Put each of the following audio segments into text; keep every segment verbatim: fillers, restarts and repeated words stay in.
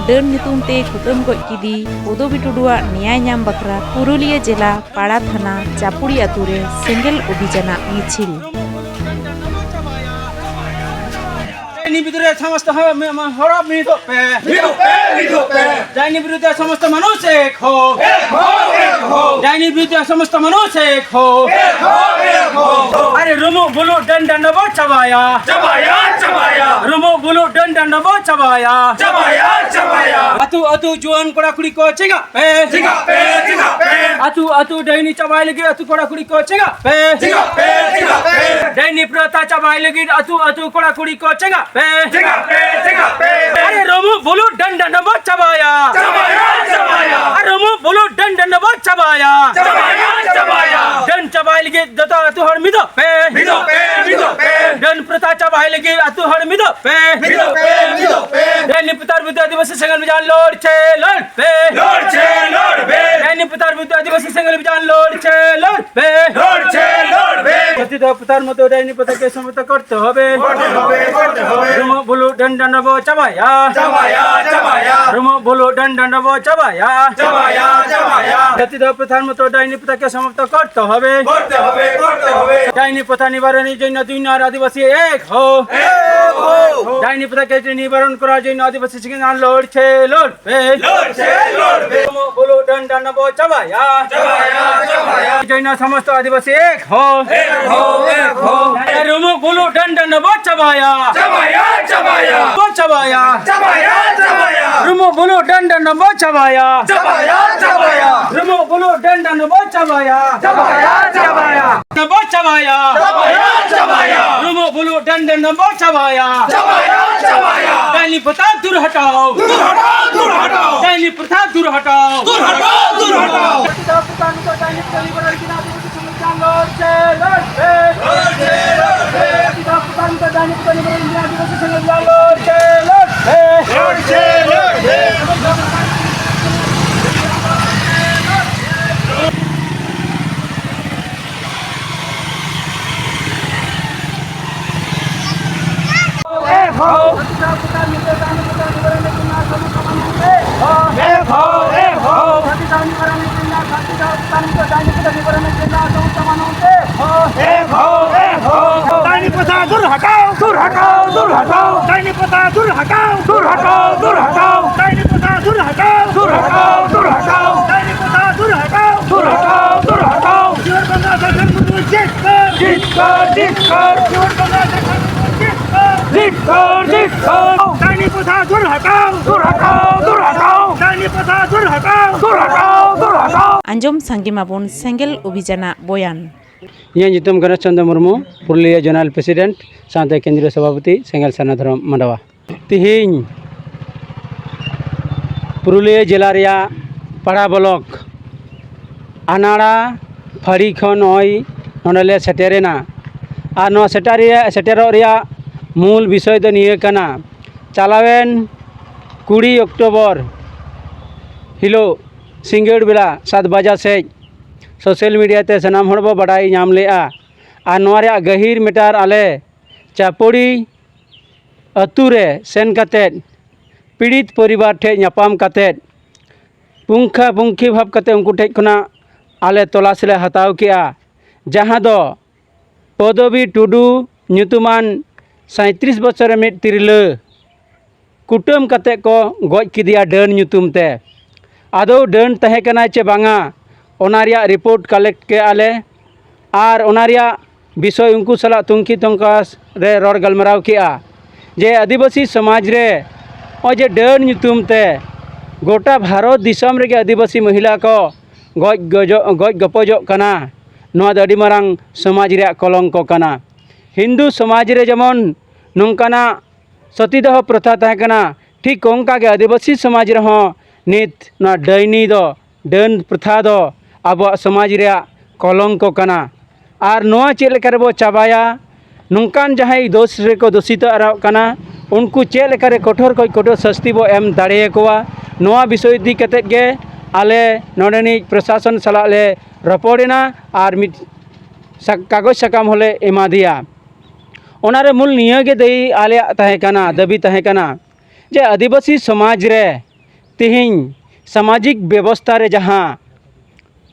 ᱰᱟᱹᱱ ᱧᱩᱛᱩᱢ ᱛᱮ ᱠᱩᱴᱟᱹᱢ ᱜᱚᱡ ᱠᱮᱫᱮ ᱯᱚᱫᱚᱵᱤ ᱴᱩᱰᱩᱣᱟᱜ ᱱᱮᱭᱟᱭ ᱧᱟᱢ ᱵᱟᱠᱷᱨᱟ ᱯᱩᱨᱩᱞᱤᱭᱟᱹ ᱡᱮᱞᱟ ᱯᱟᱲᱟ ᱛᱷᱟᱱᱟ ᱪᱟᱯᱩᱲᱤ ᱟᱹᱛᱩ ᱨᱮ ᱥᱮᱸᱜᱮᱞ ᱚᱵᱷᱤᱡᱟᱱᱟᱜ ᱢᱤᱪᱷᱤᱞ᱾ ᱰᱟᱹᱱᱤ ᱵᱤᱨᱩᱫᱷ ᱨᱮ ᱥᱚᱢᱚᱥᱛᱚ ᱦᱚ-, ᱢᱮ-, ᱢᱮ-, ᱦᱚᱲ ᱢᱤᱫᱚᱜ ᱯᱮ᱾ ᱢᱤᱫᱚᱜ ᱯᱮ, ᱢᱤᱫᱚᱜ ᱯᱮ᱾ ᱰᱟᱹᱱᱤ ᱵᱤᱨᱩᱫᱷ ᱨᱮ ᱥᱚᱢᱚᱥᱛᱚ ᱢᱟᱱᱩᱥ ᱮᱠ ᱦᱳ᱾ ᱮᱠ ᱦᱳ, ᱮᱠ ᱦᱳ᱾ ᱰᱟᱹᱱᱤ ᱵᱤᱨᱩᱫᱷ ᱨᱮ ᱥᱚᱢᱚᱥᱛᱚ ᱢᱟᱱᱩᱥ ᱮᱠ ᱦᱳ᱾ ᱮᱠ ᱦᱳ, ᱮᱠ ᱦᱳ᱾ ᱟᱨᱮ ᱨᱩᱢᱩᱜ ᱵᱩᱞᱩᱜ ᱰᱟᱹᱱ ᱰᱟᱸᱰᱟ ᱵᱚ ᱪᱟᱵᱟᱭᱟ᱾ ᱪᱟᱵᱟᱭᱟ, ᱪᱟᱵᱟᱭᱟ᱾ ᱨᱩᱢᱩᱜ ᱵᱩᱞᱩᱜ ᱰᱟᱹᱱ ᱰᱟᱸᱰᱟ ᱵᱚ ᱪᱟᱵᱟᱭᱟ᱾ ᱪᱟᱵᱟᱭᱟ, ᱪᱟᱵᱟᱭᱟ᱾ ᱟᱹᱛᱩ, ᱟᱹᱛᱩ ᱡᱩᱣᱟᱹᱱ ᱠᱚᱲᱟ ᱠᱩᱲᱤ ᱠᱚ ᱪᱮᱸᱜᱟᱜ ᱯᱮ᱾ ᱪᱮᱸᱜᱟᱜ ᱯᱮ, ᱪᱮᱸᱜᱟᱜ ᱯᱮ᱾ ᱟᱹᱛᱩ, ᱟᱹᱛᱩ ᱰᱟᱹᱱᱤ ᱪᱟᱵᱟᱭ ᱞᱟᱹᱜᱤᱫ ᱟᱹᱛᱩ ᱠᱚᱲᱟ ᱠᱩᱲᱤ ᱠᱚ ᱪᱮᱸᱜᱟᱜ ᱯᱮ᱾ ᱪᱮᱸᱜᱟᱜ ᱯᱮ, ᱪᱮᱸᱜᱟᱜ ᱯᱮ᱾ ᱰᱟᱹᱱᱤ ᱯᱨᱚᱛᱷᱟ ᱪᱟᱵᱟᱭ ᱞᱟᱹᱜᱤᱫ ᱟᱹᱛᱩ, ᱟᱹᱛᱩ ᱠᱚᱲᱟ ᱠᱩᱲᱤ ᱠᱚ ᱪᱮᱸᱜᱟᱜ ᱯᱮ᱾ ᱪᱮᱸᱜᱟᱜ ᱯᱮ, ᱪᱮᱸᱜᱟᱜ ᱯᱮ᱾ ᱟᱨᱮ ᱨᱩᱢᱩᱜ ᱵᱩᱞᱩᱜ ᱰᱟᱹᱱ ᱰᱟᱸᱰᱟ ᱵᱚ ᱪᱟᱵᱟᱭᱟ᱾ ᱪᱟᱵᱟᱭᱟ, ᱪᱟᱵᱟᱭᱟ᱾ ᱟᱨ ᱨᱩᱢᱩᱜ ᱵᱩᱞᱩᱜ ᱰᱟᱹᱱ ᱰᱟᱸᱰᱟ ᱵᱚ ᱪᱟᱵᱟᱭᱟ᱾ ᱪᱟᱵᱟᱭᱟ, ᱪᱟᱵᱟᱭᱟ᱾ ᱰᱟᱹᱱ ᱪᱟᱵᱟᱭ ᱞᱟᱹᱜᱤᱫ ᱡᱚᱛᱚ ᱟᱹᱛᱩ ᱦᱚᱲ ᱢᱤᱫᱚᱜ ᱯᱮ᱾ ᱢᱤᱫᱚᱜ ᱯᱮ, ᱢᱤᱫᱚᱜ ᱯᱮ᱾ ᱰᱟᱹᱱ ᱯᱨᱚᱛᱷᱟ ᱪᱟᱵᱟᱭ ᱞᱟᱹᱜᱤᱫ ᱟᱹᱛᱩ ᱦᱚᱲ ᱢᱤᱫᱚᱜ ᱯᱮ᱾ ᱢᱤᱫᱚᱜ ᱯᱮ, ᱢᱤᱫᱚᱜ ᱯᱮ᱾ ᱰᱟᱹᱱᱤ ᱯᱨᱚᱛᱷᱟ ᱵᱤᱨᱩᱫᱷ ᱟᱹᱫᱤᱵᱟᱹᱥᱤ ᱥᱮᱸᱜᱮᱞ ᱚᱵᱷᱤᱡᱟᱱ ᱞᱚᱲ ᱪᱮ ᱞᱚᱲ ᱯᱮ᱾ ᱞᱚᱲ ᱪᱮ ᱞᱚᱲ ᱯᱮ᱾ ᱰᱟᱹᱱᱤ ᱯᱨᱚᱛᱷᱟ ᱵᱤᱨᱩᱫᱷ ᱟᱹᱫᱤᱵᱟᱹᱥᱤ ᱥᱮᱸᱜᱮᱞ ᱚᱵᱷᱤᱡᱟᱱ ᱞᱚᱲ ᱪᱮ ᱞᱚᱲ ᱯᱮ᱾ ᱞᱚᱲ ᱪᱮ ᱞᱚᱲ ᱯᱮ᱾ ᱡᱟᱹᱛᱤ ᱫᱷᱚᱨᱚᱢ ᱯᱨᱚᱛᱷᱟ ᱢᱚᱛᱚ ᱰᱟᱹᱱᱤ ᱯᱨᱚᱛᱷᱟ ᱠᱮ ᱥᱚᱢᱟᱯᱛᱚ ᱠᱚᱨᱛᱮ ᱦᱚᱵᱮ। করতে হবে, করতে হবে। রুমো বুলু ডান ডান বো চাবায়া। চাবায়া, চাবায়া। রুমো বুলু ডান ডান বো চাবায়া। চাবায়া, চাবায়া। জাতি ধর্ম প্রথার মতো ডাইনি প্রথাকে সমাপ্ত করতে হবে। করতে হবে, করতে হবে। ডাইনি প্রথা নিবারণের জন্য দুই নর আদিবাসী এক হো। এক হো। ডাইনি প্রথাকে নিবারণ করার জন্য আদিবাসী সেনারা লড়ছে, লড়বে। লড়ছে, লড়বে। রুমো বুলু ডান ডান বো চাবায়া। চাবায়া, চাবায়া। জন্য সমস্ত আদিবাসী এক হো। এক হো, এক হো। রুমো বুলু ডান ডান বো চাবায়া। চাবায়া, চাবায়া। বো চাবায়া। চাবায়া, চাবায়া। রুমো বুলু ডান ডান বো চাবায়া। চাবায়া, চাবায়া। রুমো বুলু ডান ডান বো চাবায়া। চাবায়া, চাবায়া। বো চাবায়া। চাবায়া, চাবায়া। রুমো বুলু ডান ডান বো চাবায়া। চাবায়া, চাবায়া। ডাইনি প্রথা দূর হটাও। দূর হটাও, দূর হটাও। ডাইনি প্রথা দূর হটাও। দূর হটাও, দূর হটাও। दूर हटाओ, दूर हटाओ। डाइनी प्रथा दूर हटाओ। दूर हटाओ, दूर हटाओ। डाइनी प्रथा दूर हटाओ। दूर हटाओ, दूर हटाओ। जीवन बंगा दर्शन मुर्मू जीत कर। जीत कर, जीत कर। जीवन बंगा दर्शन मुर्मू जीत कर। जीत कर, जीत कर। डाइनी प्रथा दूर हटाओ। दूर हटाओ, दूर हटाओ। डाइनी प्रथा दूर हटाओ। दूर हटाओ, दूर हटाओ। ᱟᱸᱡᱚᱢ ᱥᱟᱸᱜᱮ ᱢᱟᱵᱚᱱ ᱥᱮᱸᱜᱮᱞ ᱚᱵᱷᱤᱡᱟᱱᱟᱜ ᱵᱚᱭᱟᱱ᱾ ᱤᱧᱟᱹᱜ ᱧᱩᱛᱩᱢ ᱜᱚᱱᱮᱥ ᱪᱚᱸᱫᱽᱨᱚ ᱢᱩᱨᱢᱩ, ᱯᱩᱨᱩᱞᱤᱭᱟᱹ ᱡᱚᱱᱟᱞ ᱯᱨᱮᱥᱤᱰᱮᱱᱴ ᱥᱟᱶᱛᱮ ᱠᱮᱱᱫᱨᱤᱭᱚ ᱥᱚᱵᱷᱟᱯᱚᱛᱤ, ᱥᱮᱸᱜᱮᱞ ᱥᱟᱨᱱᱟ ᱫᱷᱚᱨᱚᱢ ᱢᱟᱰᱣᱟ᱾ ᱛᱮᱦᱮᱧ ᱯᱩᱨᱩᱞᱤᱭᱟᱹ ᱡᱮᱞᱟ ᱨᱮᱭᱟᱜ ᱯᱟᱲᱟ ᱵᱞᱚᱠ ᱟᱱᱟᱲᱟ ᱯᱷᱟᱹᱲᱤ ᱠᱷᱚᱱ ᱱᱚᱜᱼᱚᱭ ᱱᱚᱰᱮ ᱞᱮ ᱥᱮᱴᱮᱨᱮᱱᱟ᱾ ᱟᱨ ᱱᱚᱣᱟ ᱥᱮᱴᱮᱨ ᱨᱮᱭᱟᱜ, ᱥᱮᱴᱮᱨᱚᱜ ᱨᱮᱭᱟᱜ ᱢᱩᱞ ᱵᱤᱥᱚᱭ ᱫᱚ ᱱᱤᱭᱟᱹ ᱠᱟᱱᱟ, ᱪᱟᱞᱟᱣᱮᱱ ᱠᱩᱲᱤ ᱚᱠᱴᱳᱵᱚᱨ ᱦᱤᱞᱳᱜ ᱥᱤᱸᱜᱟᱹᱲ ᱵᱮᱲᱟ ᱥᱟᱛ ᱵᱟᱡᱟ ᱥᱮᱡ ᱥᱳᱥᱟᱞ ᱢᱤᱰᱤᱭᱟ ᱛᱮ ᱥᱟᱱᱟᱢ ᱦᱚᱲ ᱵᱚ ᱵᱟᱰᱟᱭ ᱧᱟᱢ ᱞᱮᱜᱼᱟ᱾ ᱟᱨ ᱱᱚᱣᱟ ᱨᱮᱭᱟᱜ ᱜᱟᱹᱦᱤᱨ ᱢᱮᱴᱟᱨ ᱟᱞᱮ ᱪᱟᱯᱚᱲᱤ ᱟᱹᱛᱩ ᱨᱮ ᱥᱮᱱ ᱠᱟᱛᱮᱫ ᱯᱤᱲᱤᱛ ᱯᱚᱨᱤᱵᱟᱨ ᱴᱷᱮᱱ ᱧᱟᱯᱟᱢ ᱠᱟᱛᱮᱫ ᱯᱩᱝᱠᱷᱟ ᱯᱩᱝᱠᱷᱤ ᱵᱷᱟᱵᱽ ᱠᱟᱛᱮᱫ ᱩᱱᱠᱩ ᱴᱷᱮᱱ ᱠᱷᱚᱱᱟᱜ ᱟᱞᱮ ᱛᱚᱞᱟᱥ ᱞᱮ ᱦᱟᱛᱟᱣ ᱠᱮᱜᱼᱟ, ᱡᱟᱦᱟᱸ ᱫᱚ ᱯᱚᱫᱚᱵᱤ ᱴᱩᱰᱩ ᱧᱩᱛᱩᱢᱟᱱ ᱥᱟᱸᱭᱛᱨᱤᱥ ᱵᱚᱪᱷᱚᱨ ᱨᱮ ᱢᱤᱫ ᱛᱤᱨᱞᱟᱹ ᱠᱩᱴᱟᱹᱢ ᱠᱟᱛᱮᱫ ᱠᱚ ᱜᱚᱡ ᱠᱮᱫᱮᱭᱟ ᱰᱟᱹᱱ ᱧᱩᱛᱩᱢ ᱛᱮ᱾ ᱟᱫᱚ ᱰᱟᱹᱱ ᱛᱟᱦᱮᱸ ᱠᱟᱱᱟᱭ ᱪᱮ ᱵᱟᱝᱟ, ᱚᱱᱟ ᱨᱮᱭᱟᱜ ᱨᱤᱯᱳᱨᱴ ᱠᱟᱞᱮᱠᱴ ᱠᱮᱜᱼᱟ ᱞᱮ᱾ ᱟᱨ ᱚᱱᱟ ᱨᱮᱭᱟᱜ ᱵᱤᱥᱚᱭ ᱩᱱᱠᱩ ᱥᱟᱞᱟᱜ ᱛᱩᱝᱠᱷᱤ ᱛᱚᱝᱠᱟᱥ ᱨᱮ ᱨᱚᱲ ᱜᱟᱞᱢᱟᱨᱟᱣ ᱠᱮᱜᱼᱟ ᱡᱮ ᱟᱹᱫᱤᱵᱟᱹᱥᱤ ᱥᱚᱢᱟᱡᱽ ᱨᱮ ᱱᱚᱜᱼᱚᱭ ᱡᱮ ᱰᱟᱹᱱ ᱧᱩᱛᱩᱢ ᱛᱮ ᱜᱚᱴᱟ ᱵᱷᱟᱨᱚᱛ ᱫᱤᱥᱚᱢ ᱨᱮᱜᱮ ᱟᱹᱫᱤᱵᱟᱹᱥᱤ ᱢᱚᱦᱤᱞᱟ ᱠᱚ ᱜᱚᱡ ᱜᱚᱡᱚᱜ, ᱜᱚᱡ ᱜᱚᱯᱚᱡᱚᱜ ᱠᱟᱱᱟ᱾ ᱱᱚᱣᱟ ᱫᱚ ᱟᱹᱰᱤ ᱢᱟᱨᱟᱝ ᱥᱚᱢᱟᱡᱽ ᱨᱮᱭᱟᱜ ᱠᱚᱞᱚᱝᱠᱚ ᱠᱟᱱᱟ᱾ ᱦᱤᱱᱫᱩ ᱥᱚᱢᱟᱡᱽ ᱨᱮ ᱡᱮᱢᱚᱱ ᱱᱚᱝᱠᱟᱱᱟᱜ ᱥᱚᱛᱤᱫᱟᱦᱚ ᱯᱨᱚᱛᱷᱟ ᱛᱟᱦᱮᱸ ᱠᱟᱱᱟ, ᱴᱷᱤᱠ ᱚᱱᱠᱟ ᱜᱮ ᱟᱹᱫᱤᱵᱟᱹᱥᱤ ᱥᱚᱢᱟᱡᱽ ᱨᱮᱦᱚᱸ ᱱᱤᱛ ᱱᱚᱣᱟ ᱰᱟᱹᱭᱱᱤ ᱫᱚ, ᱰᱟᱹᱱ ᱯᱨᱚᱛᱷᱟ ᱫᱚ ᱟᱵᱚᱣᱟᱜ ᱥᱚᱢᱟᱡᱽ ᱨᱮᱭᱟᱜ ᱠᱚᱞᱚᱝᱠᱚ ᱠᱟᱱᱟ᱾ ᱟᱨ ᱱᱚᱣᱟ ᱪᱮᱫ ᱞᱮᱠᱟ ᱨᱮᱵᱚ ᱪᱟᱵᱟᱭᱟ, ᱱᱚᱝᱠᱟᱱ ᱡᱟᱦᱟᱸᱭ ᱫᱳᱥ ᱨᱮᱠᱚ ᱫᱩᱥᱤᱛᱚ ᱟᱨᱟᱜ ᱠᱟᱱᱟ, ᱩᱱᱠᱩ ᱪᱮᱫ ᱞᱮᱠᱟ ᱨᱮ ᱠᱚᱴᱷᱳᱨ ᱠᱷᱚᱱ ᱠᱚᱴᱷᱳᱨ ᱥᱟᱹᱥᱛᱤ ᱵᱚ ᱮᱢ ᱫᱟᱲᱮᱭᱟᱠᱚᱣᱟ, ᱱᱚᱣᱟ ᱵᱤᱥᱚᱭ ᱤᱫᱤ ᱠᱟᱛᱮᱫ ᱜᱮ ᱟᱞᱮ ᱱᱚᱰᱮᱱᱤᱡ ᱯᱨᱚᱥᱟᱥᱚᱱ ᱥᱟᱞᱟᱜ ᱞᱮ ᱨᱚᱯᱚᱲᱮᱱᱟ ᱟᱨ ᱢᱤᱫ ᱥᱟ-, ᱠᱟᱜᱚᱡᱽ ᱥᱟᱠᱟᱢ ᱦᱚᱸᱞᱮ ᱮᱢᱟ ᱫᱮᱭᱟ᱾ ᱚᱱᱟᱨᱮ ᱢᱩᱞ ᱱᱤᱭᱟᱹ ᱜᱮ ᱫᱟᱹᱭᱤ ᱟᱞᱮᱭᱟᱜ ᱛᱟᱦᱮᱸ ᱠᱟᱱᱟ, ᱫᱟᱹᱵᱤ ᱛᱟᱦᱮᱸ ᱠᱟᱱᱟ ᱡᱮ ᱟᱹᱫᱤᱵᱟᱹᱥᱤ ᱥᱚᱢᱟᱡᱽ ᱨᱮ ᱛᱮᱦᱮᱧ ᱥᱟᱢᱟᱡᱤᱠ ᱵᱮᱵᱚᱥᱛᱷᱟ ᱨᱮ ᱡᱟᱦᱟᱸ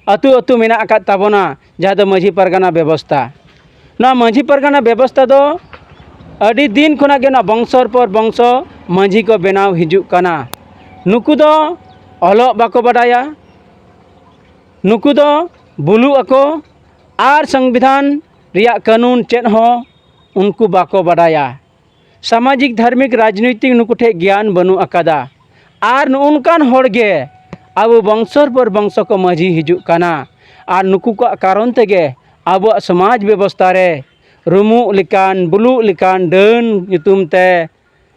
ᱟᱹᱛᱩ ᱟᱹᱛᱩ ᱢᱮᱱᱟᱜ ᱟᱠᱟᱫ ᱛᱟᱵᱚᱱᱟ, ᱡᱟᱦᱟᱸ ᱫᱚ ᱢᱟᱹᱡᱷᱤ ᱯᱟᱨᱜᱟᱱᱟ ᱵᱮᱵᱚᱥᱛᱷᱟ, ᱱᱚᱣᱟ ᱢᱟᱹᱡᱷᱤ ᱯᱟᱨᱜᱟᱱᱟ ᱵᱮᱵᱚᱥᱛᱷᱟ ᱫᱚ ᱟᱹᱰᱤ ᱫᱤᱱ ᱠᱷᱚᱱᱟᱜ ᱜᱮ ᱚᱱᱟ ᱵᱚᱝᱥᱚᱨ ᱯᱚᱨ ᱵᱚᱝᱥᱚ ᱢᱟᱹᱡᱷᱤ ᱠᱚ ᱵᱮᱱᱟᱣ ᱦᱤᱡᱩᱜ ᱠᱟᱱᱟ᱾ ᱱᱩᱠᱩ ᱫᱚ ᱚᱞᱚᱜ ᱵᱟᱠᱚ ᱵᱟᱰᱟᱭᱟ, ᱱᱩᱠᱩ ᱫᱚ ᱵᱩᱞᱩᱜ ᱟᱠᱚ ᱟᱨ ᱥᱚᱝᱵᱤᱫᱷᱟᱱ ᱨᱮᱭᱟᱜ ᱠᱟᱹᱱᱩᱱ ᱪᱮᱫ ᱦᱚᱸ ᱩᱱᱠᱩ ᱵᱟᱠᱚ ᱵᱟᱰᱟᱭᱟ᱾ ᱥᱟᱢᱟᱡᱤᱠ, ᱫᱷᱟᱨᱢᱤᱠ, ᱨᱟᱡᱽᱱᱳᱭᱛᱤᱠ ᱱᱩᱠᱩ ᱴᱷᱮᱱ ᱜᱮᱭᱟᱱ ᱵᱟᱹᱱᱩᱜ ᱟᱠᱟᱫᱟ᱾ ᱟᱨ ᱱᱚᱜᱼᱚ ᱱᱚᱝᱠᱟᱱ ᱦᱚᱲ ᱜᱮ ᱟᱵᱚ ᱵᱚᱝᱥᱚᱨ ᱯᱚᱨ ᱵᱚᱝᱥᱚ ᱠᱚ ᱢᱟᱹᱡᱷᱤ ᱦᱤᱡᱩᱜ ᱠᱟᱱᱟ᱾ ᱟᱨ ᱱᱩᱠᱩ ᱠᱚᱣᱟᱜ ᱠᱟᱨᱚᱱ ᱛᱮᱜᱮ ᱟᱵᱚᱣᱟᱜ ᱥᱚᱢᱟᱡᱽ ᱵᱮᱵᱚᱥᱛᱷᱟ ᱨᱮ ᱨᱩᱢᱩᱜ ᱞᱮᱠᱟᱱ, ᱵᱩᱞᱩᱜ ᱞᱮᱠᱟᱱ ᱰᱟᱹᱱ ᱧᱩᱛᱩᱢ ᱛᱮ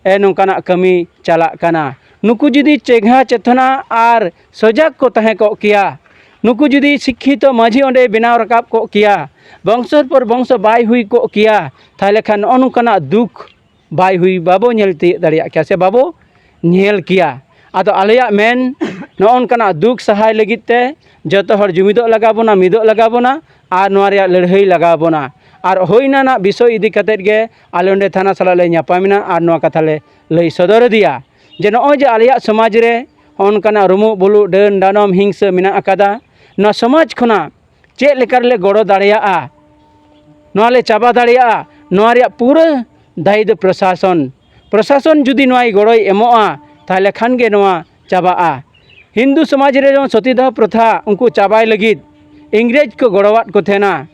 ᱮ, ᱱᱚᱝᱠᱟᱱᱟᱜ ᱠᱟᱹᱢᱤ ᱪᱟᱞᱟᱜ ᱠᱟᱱᱟ᱾ ᱱᱩᱠᱩ ᱡᱩᱫᱤ ᱪᱮᱸᱜᱷᱟ ᱪᱮᱛᱱᱟ ᱟᱨ ᱥᱚᱡᱟᱜᱽ ᱠᱚ ᱛᱟᱦᱮᱸ ᱠᱚᱜ ᱠᱮᱭᱟ, ᱱᱩᱠᱩ ᱡᱩᱫᱤ ᱥᱤᱠᱠᱷᱤᱛᱚ ᱢᱟᱹᱡᱷᱤ ᱚᱸᱰᱮ ᱵᱮᱱᱟᱣ ᱨᱟᱠᱟᱵ ᱠᱚᱜ ᱠᱮᱭᱟ, ᱵᱚᱝᱥᱚᱨ ᱯᱚᱨ ᱵᱚᱝᱥᱚ ᱵᱟᱭ ᱦᱩᱭ ᱠᱚᱜ ᱠᱮᱭᱟ, ᱛᱟᱦᱚᱞᱮ ᱠᱷᱟᱱ ᱱᱚᱜᱼᱚ ᱱᱚᱝᱠᱟᱱᱟᱜ ᱫᱩᱠ ᱵᱟᱭ ᱦᱩᱭ, ᱵᱟᱵᱚ ᱧᱮᱞ ᱛᱤᱭᱳᱜ ᱫᱟᱲᱮᱭᱟᱜ ᱠᱮᱭᱟ ᱥᱮ ᱵᱟᱵᱚ ᱧᱮᱞ ᱠᱮᱭᱟ᱾ ᱟᱫᱚ ᱟᱞᱮᱭᱟᱜ ᱢᱮᱱ, ᱱᱚᱜᱼᱚ ᱱᱚᱝᱠᱟᱱᱟᱜ ᱫᱩᱠ ᱥᱟᱦᱟᱭ ᱞᱟᱹᱜᱤᱫ ᱛᱮ ᱡᱚᱛᱚ ᱦᱚᱲ ᱡᱩᱢᱤᱫᱚᱜ ᱞᱟᱜᱟᱣ ᱵᱚᱱᱟ, ᱢᱤᱫᱚᱜ ᱞᱟᱜᱟᱣ ᱵᱚᱱᱟ ᱟᱨ ᱱᱚᱣᱟ ᱨᱮᱭᱟᱜ ᱞᱟᱹᱲᱦᱟᱹᱭ ᱞᱟᱜᱟᱣ ᱵᱚᱱᱟ᱾ ᱟᱨ ᱦᱳᱭ ᱚᱱᱟ ᱨᱮᱱᱟᱜ ᱵᱤᱥᱚᱭ ᱤᱫᱤ ᱠᱟᱛᱮᱫ ᱜᱮ ᱟᱞᱮ ᱚᱸᱰᱮ ᱛᱷᱟᱱᱟ ᱥᱟᱞᱟᱜ ᱞᱮ ᱧᱟᱯᱟᱢ ᱮᱱᱟ ᱟᱨ ᱱᱚᱣᱟ ᱠᱟᱛᱷᱟ ᱞᱮ ᱞᱟᱹᱭ ᱥᱚᱫᱚᱨ ᱟᱫᱮᱭᱟ ᱡᱮ ᱱᱚᱜᱼᱚᱭ ᱡᱮ ᱟᱞᱮᱭᱟᱜ ᱥᱚᱢᱟᱡᱽ ᱨᱮ ᱦᱚᱸᱜᱼᱚ ᱱᱚᱝᱠᱟᱱᱟᱜ ᱨᱩᱢᱩᱜ ᱵᱩᱞᱩᱜ, ᱰᱟᱹᱱ ᱰᱟᱸᱰᱚᱢ, ᱦᱤᱝᱥᱟᱹ ᱢᱮᱱᱟᱜ ᱟᱠᱟᱫᱟ, ᱱᱚᱣᱟ ᱥᱚᱢᱟᱡᱽ ᱠᱷᱚᱱᱟᱜ ᱪᱮᱫ ᱞᱮᱠᱟ ᱨᱮᱞᱮ ᱜᱚᱲᱚ ᱫᱟᱲᱮᱭᱟᱜᱼᱟ, ᱱᱚᱣᱟ ᱞᱮ ᱪᱟᱵᱟ ᱫᱟᱲᱮᱭᱟᱜᱼᱟ, ᱱᱚᱣᱟ ᱨᱮᱭᱟᱜ ᱯᱩᱨᱟᱹ ᱫᱟᱭᱤ ᱫᱚ ᱯᱨᱚᱥᱟᱥᱚᱱ᱾ ᱯᱨᱚᱥᱟᱥᱚᱱ ᱡᱩᱫᱤ ᱱᱚᱣᱟᱭ ᱜᱚᱲᱚᱭ ᱮᱢᱚᱜᱼᱟ, ᱛᱟᱦᱚᱞᱮ ᱠᱷᱟᱱ ᱜᱮ ᱱᱚᱣᱟ ᱪᱟᱵᱟᱜᱼᱟ᱾ ᱦᱤᱱᱫᱩ ᱥᱚᱢᱟᱡᱽ ᱨᱮ ᱡᱮᱢᱚᱱ ᱥᱚᱛᱤᱫᱟᱦᱚ ᱯᱨᱚᱛᱷᱟ ᱩᱱᱠᱩ ᱪᱟᱵᱟᱭ ᱞᱟᱹᱜᱤᱫ ᱤᱝᱨᱮᱡᱽ ᱠᱚ ᱜᱚᱲᱚᱣᱟᱫ ᱠᱚ ᱛᱟᱦᱮᱱᱟ,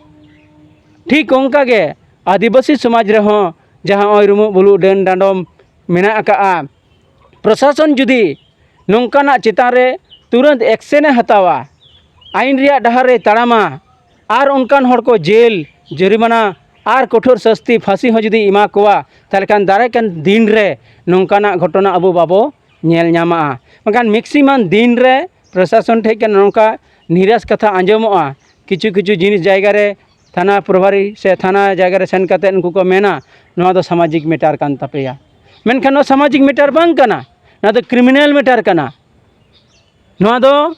ᱴᱷᱤᱠ ᱚᱱᱠᱟ ᱜᱮ ᱟᱹᱫᱤᱵᱟᱹᱥᱤ ᱥᱚᱢᱟᱡᱽ ᱨᱮᱦᱚᱸ ᱡᱟᱦᱟᱸ ᱱᱚᱜᱼᱚᱭ ᱨᱩᱢᱩᱜ ᱵᱩᱞᱩᱜ, ᱰᱟᱹᱱ ᱰᱟᱸᱰᱚᱢ ᱢᱮᱱᱟᱜ ᱟᱠᱟᱜᱼᱟ, ᱯᱨᱚᱥᱟᱥᱚᱱ ᱡᱩᱫᱤ ᱱᱚᱝᱠᱟᱱᱟᱜ ᱪᱮᱛᱟᱱ ᱨᱮ ᱛᱩᱨᱟᱹᱱᱛ ᱮᱠᱥᱮᱱᱮ ᱦᱟᱛᱟᱣᱟ, ᱟᱭᱤᱱ ᱨᱮᱭᱟᱜ ᱰᱟᱦᱟᱨ ᱨᱮ ᱛᱟᱲᱟᱢᱟ ᱟᱨ ᱚᱱᱠᱟᱱ ᱦᱚᱲ ᱠᱚ ᱡᱮᱞ, ᱡᱩᱨᱤᱢᱟᱱᱟ ᱟᱨ ᱠᱚᱴᱷᱳᱨ ᱥᱟᱹᱥᱛᱤ, ᱯᱷᱟᱸᱥᱤ ᱦᱚᱸ ᱡᱩᱫᱤ ᱮᱢᱟ ᱠᱚᱣᱟ, ᱛᱟᱦᱚᱞᱮ ᱠᱷᱟᱱ ᱫᱟᱨᱟᱭ ᱠᱟᱱ ᱫᱤᱱ ᱨᱮ ᱱᱚᱝᱠᱟᱱᱟᱜ ᱜᱷᱚᱴᱚᱱᱟ ᱟᱵᱚ ᱵᱟᱵᱚ ᱧᱮᱞ ᱧᱟᱢᱟ᱾ ᱢᱮᱱᱠᱷᱟᱱ ᱢᱮᱠᱥᱤᱢᱟᱢ ᱫᱤᱱ ᱨᱮ ᱯᱨᱚᱥᱟᱥᱚᱱ ᱴᱷᱮᱱ ᱠᱷᱚᱱ ᱱᱚᱝᱠᱟ ᱱᱤᱨᱟᱥ ᱠᱟᱛᱷᱟ ᱟᱸᱡᱚᱢᱚᱜᱼᱟ, ᱠᱤᱪᱷᱩ ᱠᱤᱪᱷᱩ ᱡᱤᱱᱤᱥ ᱡᱟᱭᱜᱟ ᱨᱮ ᱛᱷᱟᱱᱟ ᱯᱨᱚᱵᱷᱟᱨᱤ ᱥᱮ ᱛᱷᱟᱱᱟ ᱡᱟᱭᱜᱟ ᱨᱮ ᱥᱮᱱ ᱠᱟᱛᱮᱫ ᱩᱱᱠᱩ ᱠᱚ ᱢᱮᱱᱟ, "ᱱᱚᱣᱟ ᱫᱚ ᱥᱟᱢᱟᱡᱤᱠ ᱢᱮᱴᱟᱨ ᱠᱟᱱ ᱛᱟᱯᱮᱭᱟ", ᱢᱮᱱᱠᱷᱟᱱ ᱱᱚᱣᱟ ᱥᱟᱢᱟᱡᱤᱠ ᱢᱮᱴᱟᱨ ᱵᱟᱝ ᱠᱟᱱᱟ, ᱱᱚᱣᱟ ᱫᱚ ᱠᱨᱤᱢᱤᱱᱟᱞ ᱢᱮᱴᱟᱨ ᱠᱟᱱᱟ᱾ ᱱᱚᱣᱟ ᱫᱚ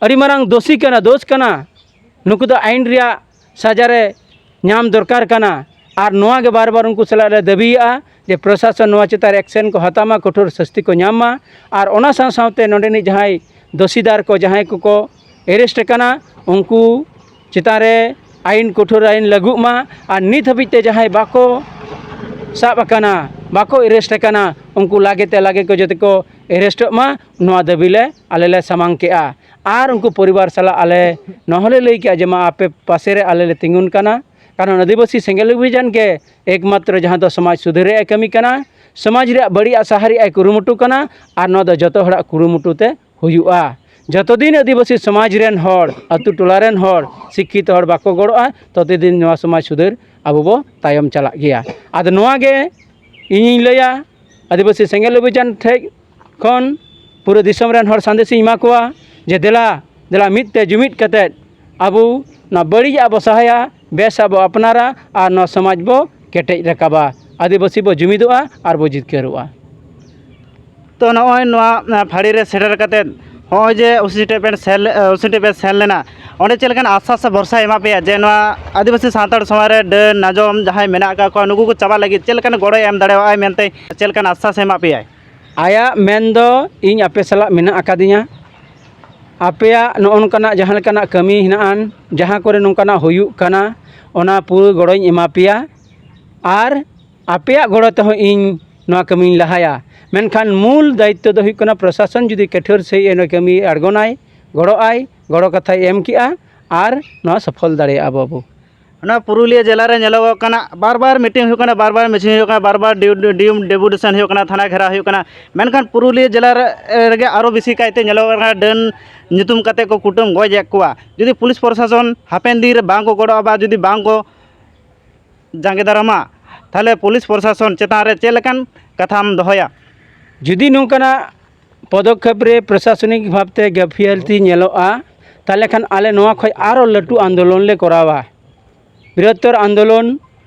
ᱟᱹᱰᱤ ᱢᱟᱨᱟᱝ ᱫᱳᱥᱤ ᱠᱟᱱᱟ, ᱫᱳᱥ ᱠᱟᱱᱟ᱾ ᱱᱩᱠᱩ ᱫᱚ ᱟᱭᱤᱱ ᱨᱮᱭᱟᱜ ᱥᱟᱡᱟ ᱨᱮ ᱧᱟᱢ ᱫᱚᱨᱠᱟᱨ ᱠᱟᱱᱟ᱾ ᱟᱨ ᱱᱚᱣᱟ ᱜᱮ ᱵᱟᱨ ᱵᱟᱨ ᱩᱱᱠᱩ ᱥᱟᱞᱟᱜ ᱞᱮ ᱫᱟᱹᱵᱤᱭᱮᱫᱼᱟ ᱡᱮ ᱯᱨᱚᱥᱟᱥᱚᱱ ᱱᱚᱣᱟ ᱪᱮᱛᱟᱱ ᱨᱮ ᱮᱠᱥᱮᱱ ᱠᱚ ᱦᱟᱛᱟᱣ ᱢᱟ, ᱠᱚᱴᱷᱳᱨ ᱥᱟᱹᱥᱛᱤ ᱠᱚ ᱧᱟᱢ ᱢᱟ᱾ ᱟᱨ ᱚᱱᱟ ᱥᱟᱶ ᱥᱟᱶᱛᱮ ᱱᱚᱰᱮᱱᱤᱡ ᱡᱟᱦᱟᱸᱭ ᱫᱳᱥᱤᱫᱟᱨ ᱠᱚ, ᱡᱟᱦᱟᱸᱭ ᱠᱚᱠᱚ ᱮᱨᱮᱥᱴ ᱟᱠᱟᱱᱟ, ᱩᱱᱠᱩ ᱪᱮᱛᱟᱱ ᱨᱮ ᱟᱭᱤᱱ ᱠᱚᱴᱷᱳᱨ ᱟᱭᱤᱱ ᱞᱟᱹᱜᱩᱜ ᱢᱟ᱾ ᱟᱨ ᱱᱤᱛ ᱦᱟᱹᱵᱤᱡ ᱛᱮ ᱡᱟᱦᱟᱸᱭ ᱵᱟᱠᱚ ᱥᱟᱵ ᱟᱠᱟᱱᱟ, ᱵᱟᱠᱚ arrest ᱟᱠᱟᱱᱟ, ᱩᱱᱠᱩ ᱞᱟᱜᱮ ᱛᱮ ᱞᱟᱜᱮ ᱠᱚ ᱡᱟᱛᱮ ᱠᱚ arrestᱚᱜ ᱢᱟ, ᱱᱚᱣᱟ ᱫᱟᱹᱵᱤ ᱞᱮ ᱟᱞᱮ ᱞᱮ ᱥᱟᱢᱟᱝ ᱠᱮᱜᱼᱟ᱾ ᱟᱨ ᱩᱱᱠᱩ ᱯᱚᱨᱤᱵᱟᱨ ᱥᱟᱞᱟᱜ ᱟᱞᱮ ᱱᱚᱣᱟ ᱦᱚᱸᱞᱮ ᱞᱟᱹᱭ ᱠᱮᱜᱼᱟ ᱡᱮ, ᱢᱟ, ᱟᱯᱮ ᱯᱟᱥᱮ ᱨᱮ ᱟᱞᱮ ᱞᱮ ᱛᱤᱸᱜᱩᱱ ᱠᱟᱱᱟ, ᱠᱟᱨᱚᱱ ᱟᱹᱫᱤᱵᱟᱹᱥᱤ ᱥᱮᱸᱜᱮᱞ ᱚᱵᱷᱤᱡᱟᱱ ᱜᱮ ᱮᱠᱢᱟᱛᱨᱚ ᱡᱟᱦᱟᱸ ᱫᱚ ᱥᱚᱢᱟᱡᱽ ᱥᱩᱫᱷᱟᱹᱨ ᱨᱮᱭᱟᱜ ᱮ ᱠᱟᱹᱢᱤ ᱠᱟᱱᱟ, ᱥᱚᱢᱟᱡᱽ ᱨᱮᱭᱟᱜ ᱵᱟᱹᱲᱤᱡ ᱟᱜ ᱥᱟᱦᱟ ᱨᱮᱭᱟᱜ ᱮ ᱠᱩᱨᱩᱢᱩᱴᱩ ᱠᱟᱱᱟ, ᱟᱨ ᱱᱚᱣᱟ ᱫᱚ ᱡᱚᱛᱚ ᱦᱚᱲᱟᱜ ᱠᱩᱨᱩᱢᱩᱴᱩ ᱛᱮ ᱦᱩᱭᱩᱜᱼᱟ᱾ ᱡᱚᱛᱚ ᱫᱤᱱ ᱟᱹᱫᱤᱵᱟᱹᱥᱤ ᱥᱚᱢᱟᱡᱽ ᱨᱮᱱ ᱦᱚᱲ, ᱟᱹᱛᱩ ᱴᱚᱞᱟ ᱨᱮᱱ ᱦᱚᱲ, ᱥᱤᱠᱠᱷᱤᱛ ᱦᱚᱲ ᱵᱟᱠᱚ ᱜᱚᱲᱚᱜᱼᱟ, ᱛᱚᱛᱚ ᱫᱤᱱ ᱱᱚᱣᱟ ᱥᱚᱢᱟᱡᱽ ᱥᱩᱫᱷᱟᱹᱨ ᱟᱵᱚ ᱵᱚ ᱛᱟᱭᱚᱢ ᱪᱟᱞᱟᱜ ᱜᱮᱭᱟ᱾ ᱟᱫᱚ ᱱᱚᱣᱟ ᱜᱮ ᱤᱧᱤᱧ ᱞᱟᱹᱭᱟ, ᱟᱹᱫᱤᱵᱟᱹᱥᱤ ᱥᱮᱸᱜᱮᱞ ᱚᱵᱷᱤᱡᱟᱱ ᱴᱷᱮᱡ ᱠᱷᱚᱱ ᱯᱩᱨᱟᱹ ᱫᱤᱥᱚᱢ ᱨᱮᱱ ᱦᱚᱲ ᱥᱟᱸᱫᱮᱥ ᱤᱧ ᱮᱢᱟ ᱠᱚᱣᱟ ᱡᱮ, ᱫᱮᱞᱟ, ᱫᱮᱞᱟ, ᱢᱤᱫ ᱛᱮ ᱡᱩᱢᱤᱫ ᱠᱟᱛᱮᱫ ᱟᱵᱚ ᱱᱚᱣᱟ ᱵᱟᱹᱲᱤᱡᱟᱜ ᱵᱚ ᱥᱟᱦᱟᱭᱟ, ᱵᱮᱥᱟᱜ ᱵᱚ ᱟᱯᱱᱟᱨᱟ ᱟᱨ ᱱᱚᱣᱟ ᱥᱚᱢᱟᱡᱽ ᱵᱚ ᱠᱮᱴᱮᱡ ᱨᱟᱠᱟᱵᱟ᱾ ᱟᱹᱫᱤᱵᱟᱹᱥᱤ ᱵᱚ ᱡᱩᱢᱤᱫᱚᱜᱼᱟ ᱟᱨ ᱵᱚ ᱡᱤᱛᱠᱟᱹᱨᱚᱜᱼᱟ᱾ ᱛᱚ, ᱱᱚᱜᱼᱚᱭ ᱱᱚᱣᱟ, ᱟ, ᱯᱷᱟᱹᱲᱤ ᱨᱮ ᱥᱮᱴᱮᱨ ᱠᱟᱛᱮᱫ, ᱱᱚᱜᱼᱚᱭ ᱡᱮ ᱩᱥᱤ ᱴᱷᱮᱡ ᱵᱮᱱ ᱥᱮᱱ ᱞᱮ-, ᱟ, ᱩᱥᱤ ᱴᱷᱮᱡ ᱵᱮᱱ ᱥᱮᱱ ᱞᱮᱱᱟ, ᱚᱸᱰᱮ ᱪᱮᱫ ᱞᱮᱠᱟᱱ ᱟᱥᱥᱟᱥ ᱥᱮ ᱵᱷᱚᱨᱥᱟᱭ ᱮᱢᱟ ᱯᱮᱭᱟ ᱡᱮ ᱱᱚᱣᱟ ᱟᱹᱫᱤᱵᱟᱹᱥᱤ ᱥᱟᱱᱛᱟᱲ ᱥᱚᱢᱟᱡᱽ ᱨᱮ ᱰᱟᱹᱱ ᱱᱟᱡᱚᱢ ᱡᱟᱦᱟᱸᱭ ᱢᱮᱱᱟᱜ ᱟᱠᱟᱫ ᱠᱚᱣᱟ, ᱱᱩᱠᱩ ᱠᱚ ᱪᱟᱵᱟᱜ ᱞᱟᱹᱜᱤᱫ ᱪᱮᱫ ᱞᱮᱠᱟᱱ ᱜᱚᱲᱚᱭ ᱮᱢ ᱫᱟᱲᱮᱭᱟᱜᱼᱟᱭ ᱢᱮᱱᱛᱮ ᱪᱮᱫ ᱞᱮᱠᱟᱱ ᱟᱥᱥᱟᱥ ᱮ ᱮᱢᱟ ᱯᱮᱭᱟᱭ? ᱟᱭᱟᱜ ᱢᱮᱱ ᱫᱚ, ᱤᱧ ᱟᱯᱮ ᱥᱟᱞᱟᱜ ᱢᱮᱱᱟᱜ ᱟᱠᱟᱫᱤᱧᱟ, ᱟᱯᱮᱭᱟᱜ ᱱᱚᱜᱼᱚ ᱱᱚᱝᱠᱟᱱᱟᱜ ᱡᱟᱦᱟᱸ ᱞᱮᱠᱟᱱᱟᱜ ᱠᱟᱹᱢᱤ ᱦᱮᱱᱟᱜᱼᱟᱱ, ᱡᱟᱦᱟᱸ ᱠᱚᱨᱮ ᱱᱚᱝᱠᱟᱱᱟᱜ ᱦᱩᱭᱩᱜ ᱠᱟᱱᱟ, ᱚᱱᱟ ᱯᱩᱨᱟᱹ ᱜᱚᱲᱚᱧ ᱮᱢᱟ ᱯᱮᱭᱟ᱾ ᱟᱨ ᱟᱯᱮᱭᱟᱜ ᱜᱚᱲᱚ ᱛᱮᱦᱚᱸ ᱤᱧ ᱱᱚᱣᱟ ᱠᱟᱹᱢᱤᱧ ᱞᱟᱦᱟᱭᱟ᱾ ᱢᱮᱱᱠᱷᱟᱱ ᱢᱩᱞ ᱫᱟᱭᱤᱛᱛᱚ ᱫᱚ ᱦᱩᱭᱩᱜ ᱠᱟᱱᱟ, ᱯᱨᱚᱥᱟᱥᱚᱱ ᱡᱩᱫᱤ ᱠᱟᱹᱴᱷᱟᱹᱨ ᱥᱟᱺᱦᱤᱡ ᱮ ᱱᱚᱣᱟ ᱠᱟᱹᱢᱤ ᱟᱬᱜᱚᱱᱟᱭ, ᱜᱚᱲᱚᱜ ᱟᱭ, ᱜᱚᱲᱚ ᱠᱟᱛᱷᱟᱭ ᱮᱢ ᱠᱮᱜᱼᱟ, ᱟᱨ ᱱᱚᱣᱟ ᱥᱚᱯᱷᱚᱞ ᱫᱟᱲᱮᱭᱟᱜᱼᱟ ᱵᱚ ᱟᱵᱚ᱾ ᱱᱚᱣᱟ ᱯᱩᱨᱩᱞᱤᱭᱟᱹ ᱡᱮᱞᱟ ᱨᱮ ᱧᱮᱞᱚᱜᱚᱜ ᱠᱟᱱᱟ, ᱵᱟᱨ ᱵᱟᱨ ᱢᱤᱴᱤᱝ ᱦᱩᱭᱩᱜ ᱠᱟᱱᱟ, ᱵᱟᱨ ᱵᱟᱨ ᱢᱤᱪᱷᱤᱞ ᱦᱩᱭᱩᱜ ᱠᱟᱱᱟ, ᱵᱟᱨ ᱵᱟᱨ ᱰᱤᱭᱩ-, ᱰᱤᱭᱩ-, ᱰᱮᱯᱩᱴᱮᱥᱚᱱ ᱦᱩᱭᱩᱜ ᱠᱟᱱᱟ, ᱛᱷᱟᱱᱟ ᱜᱷᱮᱨᱟᱣ ᱦᱩᱭᱩᱜ ᱠᱟᱱᱟ, ᱢᱮᱱᱠᱷᱟᱱ ᱯᱩᱨᱩᱞᱤᱭᱟᱹ ᱡᱮᱞᱟ ᱨᱮ, ᱨᱮᱜᱮ ᱟᱨᱚ ᱵᱮᱥᱤ ᱠᱟᱭᱛᱮ ᱧᱮᱞᱚᱜᱚᱜ ᱠᱟᱱᱟ ᱰᱟᱹᱱ ᱧᱩᱛᱩᱢ ᱠᱟᱛᱮ ᱠᱚ ᱠᱩᱴᱟᱹᱢ ᱜᱚᱡᱮᱫ ᱠᱚᱣᱟ᱾ ᱡᱩᱫᱤ ᱯᱩᱞᱤᱥ ᱯᱨᱚᱥᱟᱥᱚᱱ ᱦᱟᱯᱮᱱ ᱫᱤᱱ ᱨᱮ ᱵᱟᱝ ᱠᱚ ᱜᱚᱲᱚᱜᱼᱟ ᱵᱟ ᱡᱩᱫᱤ ᱵᱟᱝ ᱠᱚ ᱡᱟᱸᱜᱮ ᱫᱟᱨᱟᱢᱟ, ᱛᱟᱦᱚᱞᱮ ᱯᱩᱞᱤᱥ ᱯᱨᱚᱥᱟᱥᱚᱱ ᱪᱮᱛᱟᱱ ᱨᱮ ᱪᱮᱫ ᱞᱮᱠᱟᱱ ᱠᱟᱛᱷᱟᱢ ᱫᱚᱦᱚᱭᱟ? ᱡᱩᱫᱤ ᱱᱚᱝᱠᱟᱱᱟᱜ ᱯᱚᱫᱚᱠᱷᱮᱯ ᱨᱮ ᱯᱨᱚᱥᱟᱥᱚᱱᱤᱠ ᱵᱷᱟᱵᱽᱛᱮ ᱜᱟᱹᱯᱷᱤᱭᱟᱹᱞᱛᱤ ᱧᱮᱞᱚᱜᱼᱟ, ᱛᱟᱦᱚᱞᱮ ᱠᱷᱟᱱ ᱟᱞᱮ ᱱᱚᱣᱟ ᱠᱷᱚᱱ ᱟᱨᱚ ᱞᱟᱹᱴᱩ ᱟᱱᱫᱳᱞᱚᱱ ᱞᱮ ᱠᱚᱨᱟᱣᱟ, ᱵᱨᱤᱦᱚᱛᱛᱚᱨ ᱟᱱᱫᱳᱞᱚᱱ,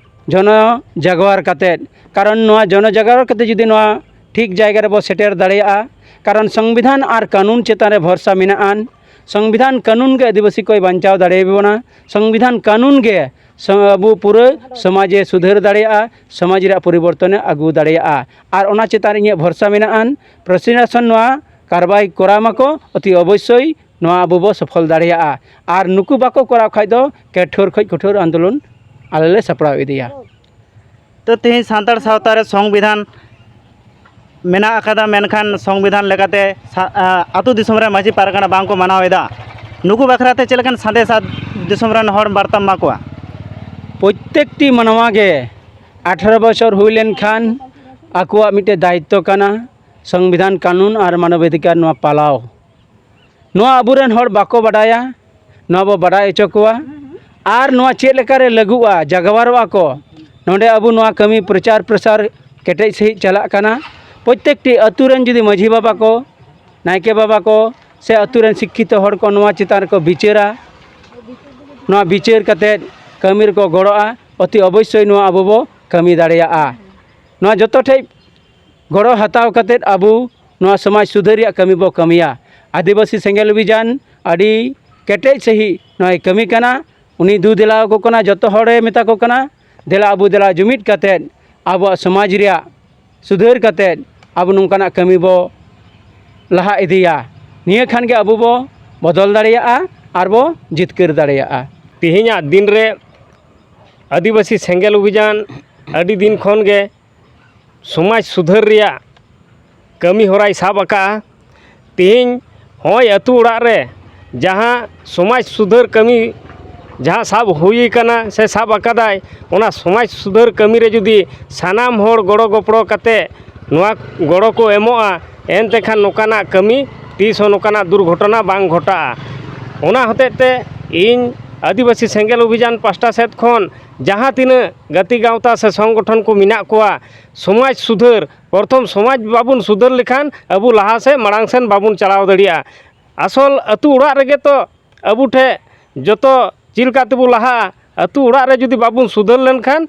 ᱡᱚᱱᱚ ᱡᱟᱜᱽᱣᱟᱨ ᱠᱟᱛᱮᱫ᱾ ᱠᱟᱨᱚᱱ ᱱᱚᱣᱟ ᱡᱚᱱᱚ ᱡᱟᱜᱽᱣᱟᱨ ᱠᱟᱛᱮᱫ ᱡᱩᱫᱤ ᱱᱚᱣᱟ ᱴᱷᱤᱠ ᱡᱟᱭᱜᱟ ᱨᱮᱵᱚ ᱥᱮᱴᱮᱨ ᱫᱟᱲᱮᱭᱟᱜᱼᱟ, ᱠᱟᱨᱚᱱ ᱥᱚᱝᱵᱤᱫᱷᱟᱱ ᱟᱨ ᱠᱟᱹᱱᱩᱱ ᱪᱮᱛᱟᱱ ᱨᱮ ᱵᱷᱚᱨᱥᱟ ᱢᱮᱱᱟᱜᱼᱟ᱾ ᱥᱚᱝᱵᱤᱫᱷᱟᱱ ᱠᱟᱹᱱᱩᱱ ᱜᱮ ᱟᱹᱫᱤᱵᱟᱹᱥᱤ ᱠᱚᱭ ᱵᱟᱧᱪᱟᱣ ᱫᱟᱲᱮᱭᱟᱵᱚᱱᱟ᱾ ᱥᱚᱝᱵᱤᱫᱷᱟᱱ ᱠᱟᱹᱱᱩᱱ ᱜᱮ ᱥᱚ-, ᱟᱵᱚ ᱯᱩᱨᱟᱹ ᱥᱚᱢᱟᱡᱮ ᱥᱩᱫᱷᱟᱹᱨ ᱫᱟᱲᱮᱭᱟᱜᱼᱟ, ᱥᱚᱢᱟᱡᱽ ᱨᱮᱭᱟᱜ ᱯᱚᱨᱤᱵᱚᱨᱛᱚᱱᱮ ᱟᱹᱜᱩ ᱫᱟᱲᱮᱭᱟᱜᱼᱟ᱾ ᱟᱨ ᱚᱱᱟ ᱪᱮᱛᱟᱱ ᱨᱮ ᱤᱧᱟᱹᱜ ᱵᱷᱚᱨᱥᱟ ᱢᱮᱱᱟᱜᱼᱟ, ᱯᱨᱚᱥᱟᱥᱚᱱ ᱱᱚᱣᱟ ᱠᱟᱨᱵᱟᱭ ᱠᱚᱨᱟᱣ ᱢᱟᱠᱚ, ᱚᱛᱤ ᱚᱵᱚᱥᱥᱳᱭ ᱱᱚᱣᱟ ᱟᱵᱚ ᱵᱚ ᱥᱚᱯᱷᱚᱞ ᱫᱟᱲᱮᱭᱟᱜᱼᱟ᱾ ᱟᱨ ᱱᱩᱠᱩ ᱵᱟᱠᱚ ᱠᱚᱨᱟᱣ ᱠᱷᱟᱡ ᱫᱚ ᱠᱚᱴᱷᱳᱨ ᱠᱷᱚᱡ ᱠᱚᱴᱷᱳᱨ ᱟᱱᱫᱳᱞᱚᱱ ᱟᱞᱮ ᱞᱮ ᱥᱟᱯᱲᱟᱣ ᱤᱫᱤᱭᱟ᱾ ᱛᱚ, ᱛᱮᱦᱮᱧ ᱥᱟᱱᱛᱟᱲ ᱥᱟᱶᱛᱟ ᱨᱮ ᱥᱚᱝᱵᱤᱫᱷᱟᱱ ᱢᱮᱱᱟᱜ ᱟᱠᱟᱫᱟ, ᱢᱮᱱᱠᱷᱟᱱ ᱥᱚᱝᱵᱤᱫᱷᱟᱱ ᱞᱮᱠᱟᱛᱮ ᱥᱟ-, ᱟ, ᱟᱹᱛᱩ ᱫᱤᱥᱚᱢ ᱨᱮ ᱢᱟᱹᱡᱷᱤ ᱯᱟᱨᱜᱟᱱᱟ ᱵᱟᱝ ᱠᱚ ᱢᱟᱱᱟᱣ ᱮᱫᱟ᱾ ᱱᱩᱠᱩ ᱵᱟᱠᱷᱨᱟ ᱛᱮ ᱪᱮᱫ ᱞᱮᱠᱟᱱ ᱥᱟᱸᱫᱮᱥ ᱟᱹᱛᱩ ᱫᱤᱥᱚᱢ ᱨᱮᱱ ᱦᱚᱲ ᱵᱟᱨᱛᱟᱢ ᱮᱢᱟ ᱠᱚᱣᱟ? ᱯᱨᱚᱛᱛᱮᱠᱴᱤ ᱢᱟᱱᱣᱟ ᱜᱮ ᱟᱴᱷᱨᱚ ᱵᱚᱪᱷᱚᱨ ᱦᱩᱭ ᱞᱮᱱᱠᱷᱟᱱ ᱟᱠᱚᱣᱟᱜ ᱢᱤᱫᱴᱮᱱ ᱫᱟᱭᱤᱛᱛᱚ ᱠᱟᱱᱟ ᱥᱚᱝᱵᱤᱫᱷᱟᱱ, ᱠᱟᱹᱱᱩᱱ ᱟᱨ ᱢᱟᱱᱚᱵᱟᱫᱷᱤᱠᱟᱨ ᱱᱚᱣᱟ ᱯᱟᱞᱟᱣ᱾ ᱱᱚᱣᱟ ᱟᱵᱚᱨᱮᱱ ᱦᱚᱲ ᱵᱟᱠᱚ ᱵᱟᱰᱟᱭᱟ, ᱱᱚᱣᱟ ᱵᱚ ᱵᱟᱰᱟᱭ ᱦᱚᱪᱚ ᱠᱚᱣᱟ᱾ ᱟᱨ ᱱᱚᱣᱟ ᱪᱮᱫ ᱞᱮᱠᱟᱨᱮ ᱞᱟᱹᱜᱩᱜᱼᱟ, ᱡᱟᱜᱟᱣᱟᱨᱚᱜᱼᱟ ᱠᱚ, ᱱᱚᱰᱮ ᱟᱵᱚ ᱱᱚᱣᱟ ᱠᱟᱹᱢᱤ ᱯᱨᱚᱪᱟᱨ ᱯᱨᱚᱥᱟᱨ ᱠᱮᱴᱮᱡ ᱥᱟᱺᱦᱤᱡ ᱪᱟᱞᱟᱜ ᱠᱟᱱᱟ᱾ ᱯᱨᱚᱛᱛᱮᱠᱴᱤ ᱟᱹᱛᱩ ᱨᱮᱱ ᱡᱩᱫᱤ ᱢᱟᱹᱡᱷᱤ ᱵᱟᱵᱟ ᱠᱚ, ᱱᱟᱭᱠᱮ ᱵᱟᱵᱟ ᱠᱚ ᱥᱮ ᱟᱹᱛᱩ ᱨᱮᱱ ᱥᱤᱠᱠᱷᱤᱛᱚ ᱦᱚᱲ ᱠᱚ ᱱᱚᱣᱟ ᱪᱮᱛᱟᱱ ᱨᱮᱠᱚ ᱵᱤᱪᱟᱹᱨᱟ, ᱱᱚᱣᱟ ᱵᱤᱪᱟᱹᱨ ᱠᱟᱛᱮᱫ ᱠᱟᱹᱢᱤ ᱨᱮᱠᱚ ᱜᱚᱲᱚᱜᱼᱟ, ᱚᱛᱤ ᱚᱵᱚᱥᱥᱳᱭ ᱱᱚᱣᱟ ᱟᱵᱚ ᱵᱚ ᱠᱟᱹᱢᱤ ᱫᱟᱲᱮᱭᱟᱜᱼᱟ᱾ ᱱᱚᱣᱟ ᱡᱚᱛᱚ ᱴᱷᱮᱡ ᱜᱚᱲᱚ ᱦᱟᱛᱟᱣ ᱠᱟᱛᱮᱫ ᱟᱵᱚ ᱱᱚᱣᱟ ᱥᱚᱢᱟᱡᱽ ᱥᱩᱫᱷᱟᱹᱨ ᱨᱮᱭᱟᱜ ᱠᱟᱹᱢᱤ ᱵᱚ ᱠᱟᱹᱢᱤᱭᱟ᱾ ᱟᱹᱫᱤᱵᱟᱹᱥᱤ ᱥᱮᱸᱜᱮᱞ ᱚᱵᱷᱤᱡᱟᱱ ᱟᱹᱰᱤ ᱠᱮᱴᱮᱡ ᱥᱟᱺᱦᱤᱡ ᱱᱚᱣᱟᱭ ᱠᱟᱹᱢᱤ ᱠᱟᱱᱟ᱾ ᱩᱱᱤ ᱫᱩ ᱫᱮᱞᱟ ᱟᱠᱚ ᱠᱟᱱᱟ, ᱡᱚᱛᱚ ᱦᱚᱲᱮ ᱢᱮᱛᱟ ᱠᱚ ᱠᱟᱱᱟ, ᱫᱮᱞᱟ ᱟᱵᱚ ᱫᱮᱞᱟ ᱡᱩᱢᱤᱫ ᱠᱟᱛᱮᱫ ᱟᱵᱚᱣᱟᱜ ᱥᱚᱢᱟᱡᱽ ᱨᱮᱭᱟᱜ ᱥᱩᱫᱷᱟᱹᱨ ᱠᱟᱛᱮᱫ ᱟᱵᱚ ᱱᱚᱝᱠᱟᱱᱟᱜ ᱠᱟᱹᱢᱤ ᱵᱚ ᱞᱟᱦᱟ ᱤᱫᱤᱭᱟ᱾ ᱱᱤᱭᱟᱹ ᱠᱷᱟᱱ ᱜᱮ ᱟᱵᱚ ᱵᱚ ᱵᱚᱫᱚᱞ ᱫᱟᱲᱮᱭᱟᱜᱼᱟ ᱟᱨ ᱵᱚ ᱡᱤᱛᱠᱟᱹᱨ ᱫᱟᱲᱮᱭᱟᱜᱼᱟ᱾ ᱛᱮᱦᱮᱧᱟᱜ ᱫᱤᱱ ᱨᱮ ᱟᱹᱫᱤᱵᱟᱹᱥᱤ ᱥᱮᱸᱜᱮᱞ ᱚᱵᱷᱤᱡᱟᱱ ᱟᱹᱰᱤ ᱫᱤᱱ ᱠᱷᱚᱱ ᱜᱮ ᱥᱚᱢᱟᱡᱽ ᱥᱩᱫᱷᱟᱹᱨ ᱨᱮᱭᱟᱜ ᱠᱟᱹᱢᱤ ᱦᱚᱨᱟᱭ ᱥᱟᱵ ᱟᱠᱟᱫᱼᱟ᱾ ᱛᱮᱦᱮᱧ ᱦᱚᱸᱜᱼᱚᱭ ᱟᱹᱛᱩ ᱚᱲᱟᱜ ᱨᱮ ᱡᱟᱦᱟᱸ ᱥᱚᱢᱟᱡᱽ ᱥᱩᱫᱷᱟᱹᱨ ᱠᱟᱹᱢᱤ ᱡᱟᱦᱟᱸ ᱥᱟᱵ ᱦᱩᱭ ᱟᱠᱟᱱᱟ ᱥᱮ ᱥᱟᱵ ᱟᱠᱟᱫᱟᱭ, ᱚᱱᱟ ᱥᱚᱢᱟᱡᱽ ᱥᱩᱫᱷᱟᱹᱨ ᱠᱟᱹᱢᱤ ᱨᱮ ᱡᱩᱫᱤ ᱥᱟᱱᱟᱢ ᱦᱚᱲ ᱜᱚᱲᱚ ᱜᱚᱯᱚᱲᱚ ᱠᱟᱛᱮ ᱱᱚᱣᱟ ᱜᱚᱲᱚ ᱠᱚ ᱮᱢᱚᱜᱼᱟ, ᱮᱱᱛᱮ ᱠᱷᱟᱱ ᱱᱚᱝᱠᱟᱱᱟᱜ ᱠᱟᱹᱢᱤ ᱛᱤᱥ ᱦᱚᱸ ᱱᱚᱝᱠᱟᱱᱟᱜ ᱫᱩᱨᱜᱷᱚᱴᱚᱱᱟ ᱵᱟᱝ ᱜᱷᱚᱴᱟᱜᱼᱟ᱾ ᱚᱱᱟ ᱦᱚᱛᱮᱡ ᱛᱮ ᱤᱧ ᱟᱹᱫᱤᱵᱟᱹᱥᱤ ᱥᱮᱸᱜᱮᱞ ᱚᱵᱷᱤᱡᱟᱱ ᱯᱟᱥᱴᱟ ᱥᱮᱫ ᱠᱷᱚᱱ ᱡᱟᱦᱟᱸ ᱛᱤᱱᱟᱹᱜ ᱜᱟᱛᱮ ᱜᱟᱶᱛᱟ ᱥᱮ ᱥᱚᱝᱜᱚᱴᱷᱚᱱ ᱠᱚ ᱢᱮᱱᱟᱜ ᱠᱚᱣᱟ, ᱥᱚᱢᱟᱡᱽ ᱥᱩᱫᱷᱟᱹᱨ, ᱯᱨᱚᱛᱷᱚᱢ ᱥᱚᱢᱟᱡᱽ ᱵᱟᱵᱚᱱ ᱥᱩᱫᱷᱟᱹᱨ ᱞᱮᱠᱷᱟᱱ ᱟᱵᱚ ᱞᱟᱦᱟ ᱥᱮᱫ ᱢᱟᱲᱟᱝ ᱥᱮᱱ ᱵᱟᱵᱚᱱ ᱪᱟᱞᱟᱣ ᱫᱟᱲᱮᱭᱟᱜᱼᱟ᱾ ᱟᱥᱚᱞ ᱟᱹᱛᱩ ᱚᱲᱟᱜ ᱨᱮᱜᱮ ᱛᱚ ᱟᱵᱚ ᱴᱷᱮᱱ ᱡᱚᱛᱚ ᱪᱮᱫ ᱞᱮᱠᱟ ᱛᱮᱵᱚ ᱞᱟᱦᱟᱜᱼᱟ᱾ ᱟᱹᱛᱩ ᱚᱲᱟᱜ ᱨᱮ ᱡᱩᱫᱤ ᱵᱟᱵᱚᱱ ᱥᱩᱫᱷᱟᱹᱨ ᱞᱮᱱᱠᱷᱟᱱ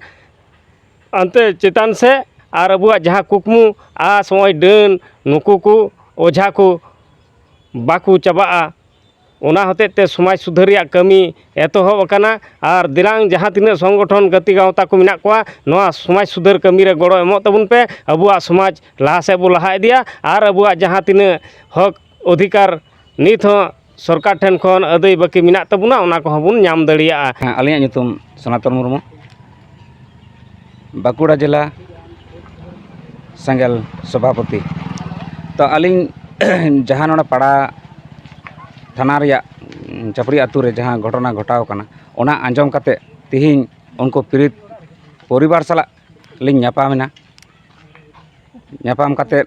ᱚᱱᱛᱮ ᱪᱮᱛᱟᱱ ᱥᱮᱫ ᱟᱨ ᱟᱵᱚᱣᱟᱜ ᱡᱟᱦᱟᱸ ᱠᱩᱠᱢᱩ ᱟᱥ, ᱱᱚᱜᱼᱚᱭ ᱰᱟᱹᱱ, ᱱᱩᱠᱩ ᱠᱚ ᱚᱡᱷᱟ ᱠᱚ ᱵᱟᱠᱚ ᱪᱟᱵᱟᱜᱼᱟ᱾ ᱚᱱᱟ ᱦᱚᱛᱮᱡ ᱛᱮ ᱥᱚᱢᱟᱡᱽ ᱥᱩᱫᱷᱟᱹᱨ ᱨᱮᱭᱟᱜ ᱠᱟᱹᱢᱤ ᱮᱛᱚᱦᱚᱵ ᱟᱠᱟᱱᱟ᱾ ᱟᱨ ᱫᱮᱞᱟᱝ ᱡᱟᱦᱟᱸ ᱛᱤᱱᱟᱹᱜ ᱥᱚᱝᱜᱚᱴᱷᱚᱱ ᱜᱟᱛᱮ ᱜᱟᱶᱛᱟ ᱠᱚ ᱢᱮᱱᱟᱜ ᱠᱚᱣᱟ, ᱱᱚᱣᱟ ᱥᱚᱢᱟᱡᱽ ᱥᱩᱫᱷᱟᱹᱨ ᱠᱟᱹᱢᱤ ᱨᱮ ᱜᱚᱲᱚ ᱮᱢᱚᱜ ᱛᱟᱵᱚᱱ ᱯᱮ᱾ ᱟᱵᱚᱣᱟᱜ ᱥᱚᱢᱟᱡᱽ ᱞᱟᱦᱟ ᱥᱮᱫ ᱵᱚ ᱞᱟᱦᱟ ᱤᱫᱤᱭᱟ ᱟᱨ ᱟᱵᱚᱣᱟᱜ ᱡᱟᱦᱟᱸ ᱛᱤᱱᱟᱹᱜ ᱦᱚᱠ ᱚᱫᱷᱤᱠᱟᱨ ᱱᱤᱛ ᱦᱚᱸ ᱥᱚᱨᱠᱟᱨ ᱴᱷᱮᱱ ᱠᱷᱚᱱ ᱟᱹᱫᱟᱹᱭ ᱵᱟᱹᱠᱤ ᱢᱮᱱᱟᱜ ᱛᱟᱵᱚᱱᱟ, ᱚᱱᱟ ᱠᱚᱦᱚᱸ ᱵᱚᱱ ᱧᱟᱢ ᱫᱟᱲᱮᱭᱟᱜᱼᱟ᱾ ᱦᱮᱸ, ᱟᱹᱞᱤᱧᱟᱜ ᱧᱩᱛᱩᱢ ᱥᱚᱱᱟᱛᱚᱱ ᱢᱩᱨᱢᱩ᱾ ᱵᱟᱸᱠᱩᱲᱟ ᱡᱮᱞᱟ ᱥᱮᱸᱜᱮᱞ ᱥᱚᱵᱷᱟᱯᱚᱛᱤ᱾ ᱛᱚ, ᱟᱹᱞᱤᱧ ᱡᱟᱦᱟᱸ ᱱᱚᱰᱮ ᱯᱟᱲᱟ ᱛᱷᱟᱱᱟ ᱨᱮᱭᱟᱜ, ᱩᱸ, ᱪᱟᱯᱲᱤ ᱟᱹᱛᱩ ᱨᱮ ᱡᱟᱦᱟᱸ ᱜᱷᱚᱴᱚᱱᱟ ᱜᱷᱚᱴᱟᱣ ᱠᱟᱱᱟ, ᱚᱱᱟ ᱟᱸᱡᱚᱢ ᱠᱟᱛᱮ ᱛᱤᱦᱤᱧ ᱩᱱᱠᱩ ᱯᱤᱲᱤᱛ ᱯᱚᱨᱤᱵᱟᱨ ᱥᱟᱞᱟᱜ ᱞᱤᱧ ᱧᱟᱯᱟᱢ ᱮᱱᱟ᱾ ᱧᱟᱯᱟᱢ ᱠᱟᱛᱮ